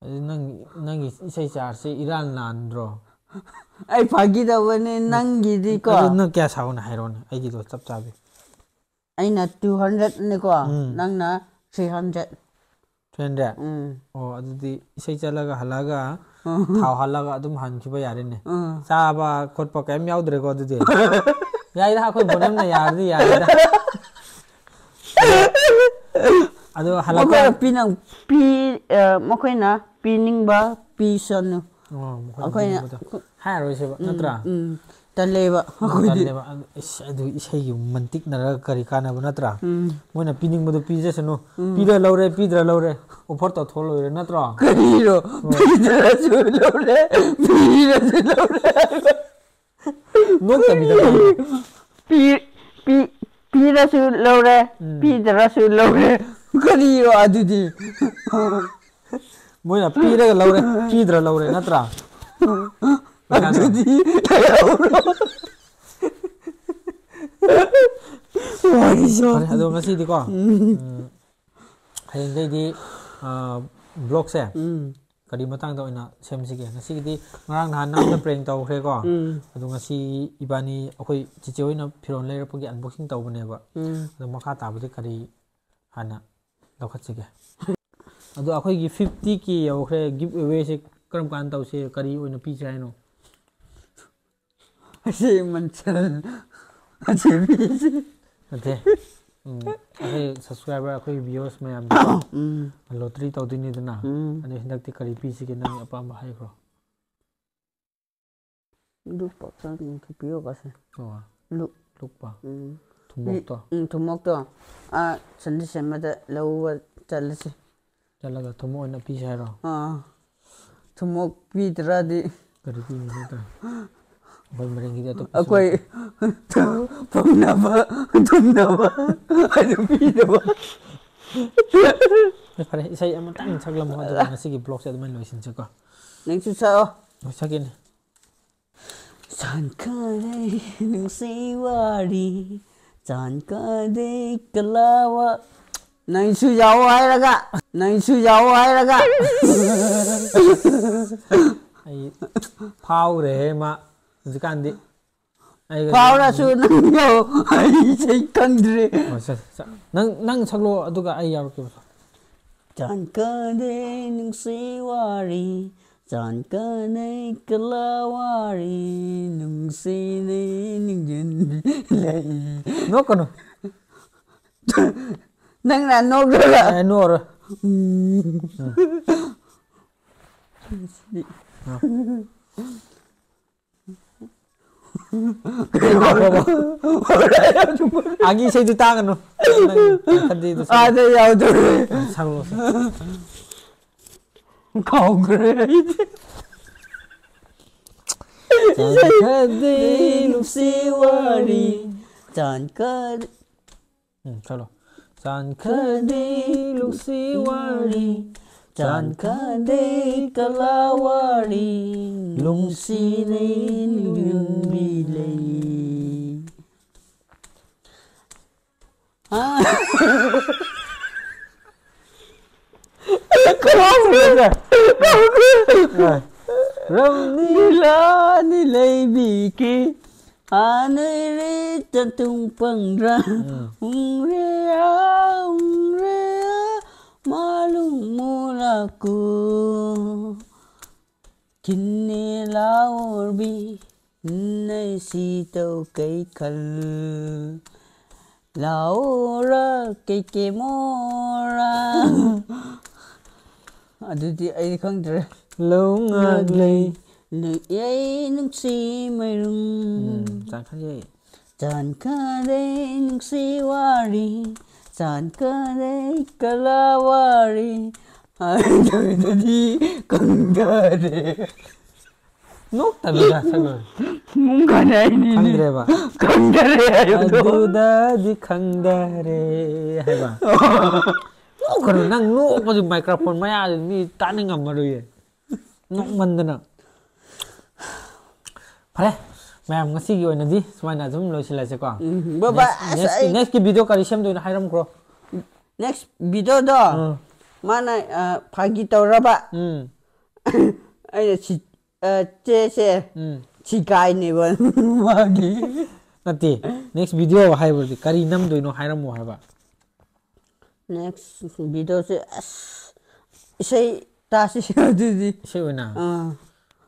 ꯑꯗꯨ ꯅꯪ, ꯅꯪꯒꯤ ꯏꯁꯩ ꯆꯥꯔꯖꯁꯦ ꯏꯔꯥꯟ ꯂꯥꯟꯗ꯭ꯔꯣ? ꯑꯩ ꯐꯥꯒꯤ ꯇꯧꯕꯅꯦ, ꯅꯪꯒꯤꯗꯤꯀꯣ꯫ ꯑꯗꯨ ꯅꯪ ꯀꯌꯥ ꯁꯥꯎꯅ ꯍꯥꯏꯔꯣꯅꯦ, ꯑꯩꯒꯤꯗꯣ ꯆꯞ ꯆꯥꯕꯤ꯫ ꯑꯩꯅ ꯇꯨ ꯍꯟꯗ꯭ꯔꯦꯠꯅꯦꯀꯣ, ꯎꯝ꯫ ꯅꯪꯅ ꯊ꯭ꯔꯤ ꯍꯟꯗ꯭ꯔꯦꯠ꯫ Three hundred? ꯎꯝ꯫ ꯑꯣ, ꯑꯗꯨꯗꯤ ꯏꯁꯩ ꯆꯠꯂꯒ ꯍꯜꯂꯛꯑꯒ ꯎꯝ꯫ ꯊꯥꯎ ꯍꯥꯜꯂꯒ ꯑꯗꯨꯝ ꯍꯟꯈꯤꯕ ꯌꯥꯔꯦꯅꯦ꯫ ꯎꯝ꯫ ꯆꯥꯕ ꯈꯣꯠꯄ ꯀꯩꯝ ꯌꯥꯎꯗ꯭ꯔꯦꯀꯣ ꯑꯗꯨꯗꯤ? ꯌꯥꯏꯗ, ꯑꯩꯈꯣꯏ ꯕꯣꯅꯦꯝꯅ ꯌꯥꯔꯗꯤ ꯌꯥꯔꯦꯗ꯫ ꯑꯗꯣ ꯍꯜꯂꯛꯄ ꯃꯈꯣꯏꯅ ꯄꯤꯅ-, ꯄꯤ-, ꯑ, ꯃꯈꯣꯏꯅ ꯄꯤꯅꯤꯡꯕ ꯄꯤꯁꯅꯨ꯫ ꯑꯣ, ꯃꯈꯣꯏꯅ ꯑꯩꯈꯣꯏꯅ ꯄꯤꯅꯤꯡꯕꯗꯣ ꯍꯥꯏꯔꯔꯣꯏꯁꯦꯕ, ꯎꯝ, ꯅꯠꯇ꯭ꯔꯥ? ꯎꯝ꯫ ꯇꯜꯂꯦꯕ ꯑꯩꯈꯣꯏꯗꯤ꯫ ꯇꯜꯂꯦꯕ꯫ ꯑꯗꯨ, ꯏꯁ, ꯑꯗꯨ ꯏꯁꯩꯒꯤ ꯃꯟꯇꯤꯛꯅꯔꯒ ꯀꯔꯤ ꯀꯥꯟꯅꯕ ꯅꯠꯇ꯭ꯔꯥ? ꯎꯝ꯫ ꯃꯣꯏꯅ ꯄꯤꯅꯤꯡꯕꯗꯣ ꯄꯤꯖꯁꯅꯨ꯫ ꯎꯝ꯫ ꯄꯤꯔ ꯂꯧꯔꯦ, ꯄꯤꯗ꯭ꯔ ꯂꯧꯔꯦ, ꯑꯣꯐꯔ ꯇꯧꯊꯣꯛ ꯂꯣꯏꯔꯦ ꯅꯠꯇ꯭ꯔꯣ? ꯀꯔꯤꯔꯣ? ꯄꯤꯗ꯭ꯔꯁꯨ ꯂꯧꯔꯦ, ꯄꯤꯔꯁꯨ ꯂꯧꯔꯦ ꯍꯥꯏꯕ꯫ ꯅꯣꯛꯇꯕꯤꯗ ꯉꯥꯡꯉꯣ꯫ ꯄꯤ- ꯄꯤ- ꯄꯤꯔꯁꯨ ꯂꯧꯔꯦ, ꯎꯝ꯫ ꯄꯤꯗ꯭ꯔꯁꯨ ꯂꯧꯔꯦ꯫ ꯀꯔꯤꯔꯣ ꯑꯗꯨꯗꯤ? ꯃꯣꯏꯅ ꯄꯤꯔꯒ ꯂꯧꯔꯦ, ꯄꯤꯗ꯭ꯔ ꯂꯧꯔꯦ ꯅꯠꯇ꯭ꯔꯥ? ꯄꯩꯁꯥꯗꯣ꯫ ꯑꯗꯨꯗꯤ ꯂꯩꯍꯧꯔꯣ꯫ ꯋꯥꯔꯤꯁꯨ꯫ ꯐꯔꯦ, ꯑꯗꯣ ꯉꯁꯤꯗꯤꯀꯣ, ꯎꯝ, ꯍꯌꯦꯡꯗꯩꯗꯤ, ꯑ, ꯕ꯭ꯂꯣꯛꯁꯦ ꯎꯝ꯫ ꯀꯔꯤ ꯃꯇꯥꯡꯗ ꯑꯣꯏꯅ ꯁꯦꯝꯁꯤꯒꯦ? ꯉꯁꯤꯒꯤꯗꯤ ꯉꯔꯥꯡ ꯅꯍꯥꯟ ꯅꯉꯣꯟꯗ ꯄ꯭ꯔꯦꯡ ꯇꯧꯈ꯭ꯔꯦꯀꯣ꯫ ꯎꯝ꯫ ꯑꯗꯣ ꯉꯁꯤ ꯏꯕꯥꯅꯤ ꯑꯩꯈꯣꯏ ꯆꯤꯆꯦ ꯍꯣꯏꯅ ꯐꯤꯔꯣꯜ ꯂꯩꯔꯛꯄꯒꯤ ꯑꯟꯕꯣꯛꯁꯤꯡ ꯇꯧꯕꯅꯦꯕ꯫ ꯎꯝ꯫ ꯑꯗꯣ ꯃꯈꯥ ꯇꯥꯕꯗꯤ ꯀꯔꯤ ꯍꯥꯟꯅ ꯂꯧꯈꯠꯁꯤꯒꯦ? ꯑꯗꯣ ꯑꯩꯈꯣꯏꯒꯤ ꯐꯤꯐꯇꯤ ꯀꯦ ꯌꯧꯈ꯭ꯔꯦ꯫ ꯒꯤꯐ ꯑꯦꯋꯦꯁꯦ ꯀꯔꯝ ꯀꯥꯟꯗ ꯇꯧꯁꯦ? ꯀꯔꯤ ꯑꯣꯏꯅ ꯄꯤꯁꯦ ꯍꯥꯏꯅꯣ? ꯑꯁꯤ ꯃꯟꯁꯜ꯫ ꯑꯁꯤ ꯃꯤꯁꯤ꯫ ꯅꯠꯇꯦ꯫ ꯎꯝ, ꯑꯩꯈꯣꯏ ꯁꯕꯁꯀ꯭ꯔꯥꯏꯕꯔ, ꯑꯩꯈꯣꯏ ꯚꯤꯌꯨꯋꯔꯁ ꯃꯌꯥꯝꯗꯣ ꯎꯝ꯫ ꯂꯣꯇꯔꯤ ꯇꯧꯗꯣꯏꯅꯤꯗꯅ꯫ ꯎꯝ꯫ ꯑꯗꯣ ꯍꯟꯗꯛꯇꯤ ꯀꯔꯤ ꯄꯤꯁꯤꯒꯦ? ꯅꯪꯒꯤ ꯑꯄꯥꯝꯕ ꯍꯥꯏꯈ꯭ꯔꯣ꯫ ꯂꯨꯄꯥ ꯆꯥꯝ ꯌꯥꯡꯈꯩ ꯄꯤꯌꯣ ꯀꯁꯦ꯫ ꯑꯣ, ꯂꯨ- ꯂꯨꯄꯥ꯫ ꯎꯝ꯫ ꯊꯨꯝꯃꯣꯛꯇꯣ꯫ ꯎꯝ, ꯊꯨꯝꯃꯣꯛꯇꯣ꯫ ꯑꯥ, ꯁꯟꯗꯦ ꯁꯦꯝꯕꯗ ꯂꯧꯕ ꯆꯠꯂꯁꯤ꯫ ꯆꯠꯂꯒ ꯊꯨꯝꯃꯣꯛ ꯑꯣꯏꯅ ꯄꯤꯁꯦ ꯍꯥꯏꯔꯣ? ꯑꯥ꯫ ꯊꯨꯝꯃꯣꯛ ꯄꯤꯗ꯭ꯔꯗꯤ꯫ ꯀꯔꯤ ꯄꯤꯕ ꯅꯠꯇ꯭ꯔꯥ? ꯑꯩꯈꯣꯏ ꯃꯔꯤꯡꯒꯤꯗꯤ ꯑꯇꯣꯞꯄꯁꯨ ꯑꯩꯈꯣꯏ ꯂꯩꯇꯦ꯫ ꯐꯝꯅꯕ, ꯇꯨꯝꯅꯕ, ꯑꯗꯨ ꯄꯤꯅꯕ꯫ ꯍꯣꯏ, ꯐꯔꯦ, ꯏꯁꯩ ꯑꯃꯇꯪ ꯁꯛꯂꯝꯃꯣ, ꯑꯗꯨꯒ ꯉꯁꯤꯒꯤ ꯕ꯭ꯂꯣꯛꯁꯦ ꯑꯗꯨꯃꯥꯏꯅ ꯂꯣꯏꯁꯤꯟꯁꯤꯀꯣ꯫ ꯅꯪꯁꯨ ꯁꯛꯑꯣ꯫ ꯍꯣꯏ, ꯁꯛꯀꯦꯅꯦ꯫ ꯆꯥꯟꯀꯥꯗꯩ ꯅꯨꯡꯁꯤ ꯋꯥꯔꯤ, ꯆꯥꯟꯀꯥꯗꯩ ꯀꯂꯥꯋꯥ꯫ ꯅꯪꯁꯨ ꯌꯥꯎꯑꯣ ꯍꯥꯏꯔꯒ, ꯅꯪꯁꯨ ꯌꯥꯎꯑꯣ ꯍꯥꯏꯔꯒ꯫ ꯑꯩ ꯐꯥꯎꯔꯦꯍꯦ ꯃꯥ ꯍꯧꯖꯤꯛꯀꯥꯟꯗꯤ꯫ ꯑꯩꯒ ꯐꯥꯎꯔꯁꯨ ꯅꯪ ꯌꯥꯎ, ꯑꯩ ꯏꯁꯩ ꯈꯪꯗ꯭ꯔꯦ꯫ ꯍꯣꯏ, ꯁꯛ-, ꯁꯛ-, ꯅꯪ, ꯅꯪ ꯁꯛꯂꯣ, ꯑꯗꯨꯒ ꯑꯩ ꯌꯥꯎꯔꯛꯀꯦꯕ꯫ ꯆꯥꯟꯀꯥꯗꯩ ꯅꯨꯡꯁꯤ ꯋꯥꯔꯤ, ꯆꯥꯟꯀꯥꯗꯩ ꯀꯂꯥ ꯋꯥꯔꯤ, ꯅꯨꯡꯁꯤꯅꯩ ꯅꯤꯡꯖꯟꯕꯤ ꯂꯩ꯫ ꯅꯣꯛꯀꯅꯨ꯫ ꯅꯪꯅ ꯅꯣꯛꯂꯒ꯫ ꯑꯦ, ꯅꯣꯛꯑꯔꯣꯏ꯫ ꯎꯝ꯫ ꯑ꯫ ꯇꯥꯈ꯭ꯔꯕꯣ? ꯑꯥꯒꯤ ꯏꯁꯩꯗꯨ ꯇꯥꯒꯅꯨ꯫ ꯅꯪ ꯈꯗꯤꯗꯨ ꯁꯛꯂꯣ꯫ ꯑꯥꯗ ꯌꯥꯎꯗꯧꯔꯦ꯫ ꯁꯛꯂꯣ, ꯁꯛꯂꯣ꯫ ꯀꯥꯎꯈ꯭ꯔꯦ ꯑꯩꯗꯤ꯫ ꯆꯥꯟꯈꯗꯤ ꯅꯨꯡꯁꯤ ꯋꯥꯔꯤ, ꯆꯥꯟꯈꯗꯤ ꯎꯝ, ꯆꯠꯂꯣ꯫ ꯆꯥꯟꯈꯗꯤ ꯅꯨꯡꯁꯤ ꯋꯥꯔꯤ, ꯆꯥꯟꯈꯗꯤ ꯀꯂꯥ ꯋꯥꯔꯤ, ꯅꯨꯡꯁꯤꯅꯩ ꯅꯨꯡꯕꯤ ꯂꯩ꯫ ꯑꯥ꯫ ꯀꯥꯎꯈ꯭ꯔꯦꯗ꯫ ꯀꯥꯎꯈ꯭ꯔꯦ꯫ ꯑꯥ꯫ ꯔꯝꯅꯤ ꯂꯥꯅꯤ ꯂꯩꯕꯤꯈꯤ꯫ ꯑꯅꯩꯔꯦ ꯆꯟꯇꯨꯡ ꯄꯪꯗ꯭ꯔꯥ꯫ ꯎꯝ꯫ ꯎꯪꯔꯦ ꯑꯥ, ꯎꯪꯔꯦ ꯑꯥ, ꯃꯥꯂꯨꯡ ꯃꯣꯂꯥꯀꯨ꯫ ꯈꯤꯟꯅꯦ ꯂꯥꯎꯔꯕꯤ, ꯅꯩ ꯁꯤ ꯇꯧ ꯀꯩ ꯈꯜ꯫ ꯂꯥꯎꯔ ꯀꯩ ꯀꯦ ꯃꯣꯔꯥ꯫ ꯑꯗꯨꯗꯤ ꯑꯩꯗꯤ ꯈꯪꯗ꯭ꯔꯦ꯫ ꯂꯧ ꯉꯥꯛ ꯂꯩ꯫ ꯂꯩ, ꯑꯩ ꯅꯨꯡꯁꯤ ꯃꯩꯔꯨꯝ꯫ ꯎꯝ, ꯆꯥꯟꯈꯠꯂꯦ꯫ ꯆꯥꯟꯈꯔꯦ ꯅꯨꯡꯁꯤ ꯋꯥꯔꯤ, ꯆꯥꯟꯈꯔꯦ ꯀꯂꯥ ꯋꯥꯔꯤ, ꯍꯥꯏꯗꯣꯏꯗꯗꯤ ꯈꯪꯗꯔꯦ꯫ ꯅꯣꯛꯇꯕꯤꯗ ꯁꯛꯂꯣ꯫ ꯃꯨꯡꯒꯥꯅꯦ ꯑꯩꯅꯤꯅꯦ꯫ ꯈꯪꯗ꯭ꯔꯦꯕ꯫ ꯈꯪꯗꯔꯦ ꯍꯥꯏꯕꯗꯣ꯫ ꯑꯗꯨꯗꯗꯤ ꯈꯪꯗꯔꯦ ꯍꯥꯏꯕ꯫ ꯅꯣꯛꯀꯅꯨ, ꯅꯪ ꯅꯣꯛꯄꯁꯤ microphone ꯃꯌꯥꯗ ꯃꯤ ꯇꯥꯅꯤꯡꯉꯝꯃꯔꯣꯏꯌꯦ꯫ ꯅꯣꯛꯃꯟꯗꯅ꯫ ꯐꯔꯦ, ꯃꯌꯥꯝ ꯉꯁꯤꯒꯤ ꯑꯣꯏꯅꯗꯤ ꯁꯨꯃꯥꯏꯅ ꯑꯗꯨꯝ ꯂꯣꯏꯁꯤꯜꯂꯁꯤꯀꯣ꯫ ꯎꯝ, bye bye. Next, ꯑꯁ, next, ꯑꯩ next ꯀꯤ video ꯀꯔꯤ ꯁꯦꯝꯗꯣꯏꯅꯣ ꯍꯥꯏꯔꯝꯈ꯭ꯔꯣ꯫ Next video ꯗꯣ ꯑꯥ꯫ ꯃꯥꯅ, ꯑ, ꯐꯥꯒꯤ ꯇꯧꯔꯕ꯫ ꯎꯝ꯫ ꯑꯩꯅ ꯁꯤ, ꯑ, ꯆꯦꯁꯦ ꯎꯝ꯫ ꯁꯤꯒꯥꯏꯅꯦꯕ ꯃꯥꯒꯤ꯫ ꯅꯠꯇꯦ, next video ꯍꯥꯏꯕꯗꯤ ꯀꯔꯤ ꯅꯝꯗꯣꯏꯅꯣ ꯍꯥꯏꯔꯝꯃꯣ ꯍꯥꯏꯕ꯫ Next video ꯁꯦ ꯑꯁ ꯏꯁꯩ ꯇꯥꯁꯤ ꯑꯗꯨꯗꯤ꯫ ꯏꯁꯩ ꯑꯣꯏꯅ? ꯑꯥ꯫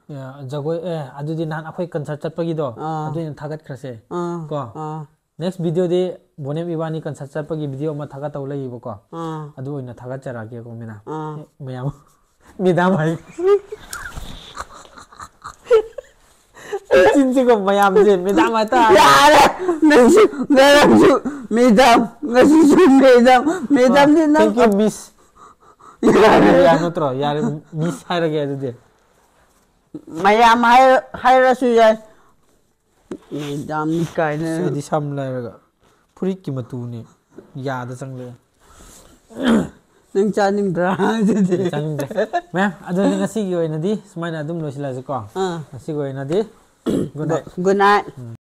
ꯌꯥ, ꯖꯒꯣꯏ, ꯑꯦ, ꯑꯗꯨꯗꯤ ꯅꯍꯥꯟ ꯑꯩꯈꯣꯏ concert ꯆꯠꯄꯒꯤꯗꯣ, ꯑꯥ꯫ ꯑꯗꯨ ꯑꯣꯏꯅ ꯊꯥꯒꯠꯈ꯭ꯔꯁꯦ꯫ ꯑꯥ, ꯀꯣ? ꯑꯥ꯫ Next video ꯗꯤ ꯕꯣꯅꯦꯝ ꯏꯕꯥꯅꯤ concert ꯆꯠꯄꯒꯤ video ꯑꯃ ꯊꯥꯒꯠꯇꯧ ꯂꯩꯌꯦꯕꯀꯣ꯫ ꯑꯥ꯫ ꯑꯗꯨ ꯑꯣꯏꯅ ꯊꯥꯒꯠꯆꯔꯛꯑꯒꯦꯀꯣ, ꯃꯦꯗꯥꯝ꯫ ꯑꯥ꯫ ꯑꯦ, ꯃꯌꯥꯝ꯫ ꯃꯦꯗꯥꯝ ꯍꯥꯏ꯫ ꯆꯤꯟꯁꯤꯒ ꯃꯌꯥꯝꯁꯦ ꯃꯦꯗꯥꯝ ꯍꯥꯏꯇꯥꯔꯦ꯫ ꯌꯥꯔꯦ꯫ ꯅꯪꯁꯨ ꯉꯔꯥꯡꯁꯨ ꯃꯦꯗꯥꯝ, ꯉꯁꯤꯁꯨ ꯃꯦꯗꯥꯝ꯫ ꯃꯦꯗꯥꯝꯗꯤ ꯅꯪ Thank you, miss. ꯌꯥꯔꯦ, ꯌꯥꯔꯦ, ꯅꯠꯇ꯭ꯔꯣ? ꯌꯥꯔꯦ, miss ꯍꯥꯏꯔꯒꯦ ꯑꯗꯨꯗꯤ꯫ ꯃꯌꯥꯝ ꯍꯥꯏꯔ- ꯍꯥꯏꯔꯁꯨ ꯌꯥꯏ꯫ ꯃꯦꯗꯥꯝꯅꯤ ꯀꯥꯏꯅ꯫ ꯑꯩꯗꯤ ꯁꯝ ꯂꯩꯔꯒ ꯐꯨꯔꯤꯠꯀꯤ ꯃꯇꯨꯅꯤ ꯌꯥꯗ ꯆꯪꯂꯛꯑꯦ꯫ ꯅꯪ ꯆꯥꯅꯤꯡꯗ꯭ꯔꯥ ꯑꯗꯨꯗꯤ? ꯆꯥꯅꯤꯡꯗ꯭ꯔꯦ꯫ ꯃꯌꯥꯝ, ꯑꯗꯨꯗꯤ ꯉꯁꯤꯒꯤ ꯑꯣꯏꯅꯗꯤ ꯁꯨꯃꯥꯏꯅ ꯑꯗꯨꯝ ꯂꯣꯏꯁꯤꯜꯂꯁꯤꯀꯣ꯫ ꯑꯥ꯫ ꯉꯁꯤꯒꯤ ꯑꯣꯏꯅꯗꯤ good night꯫ Good night꯫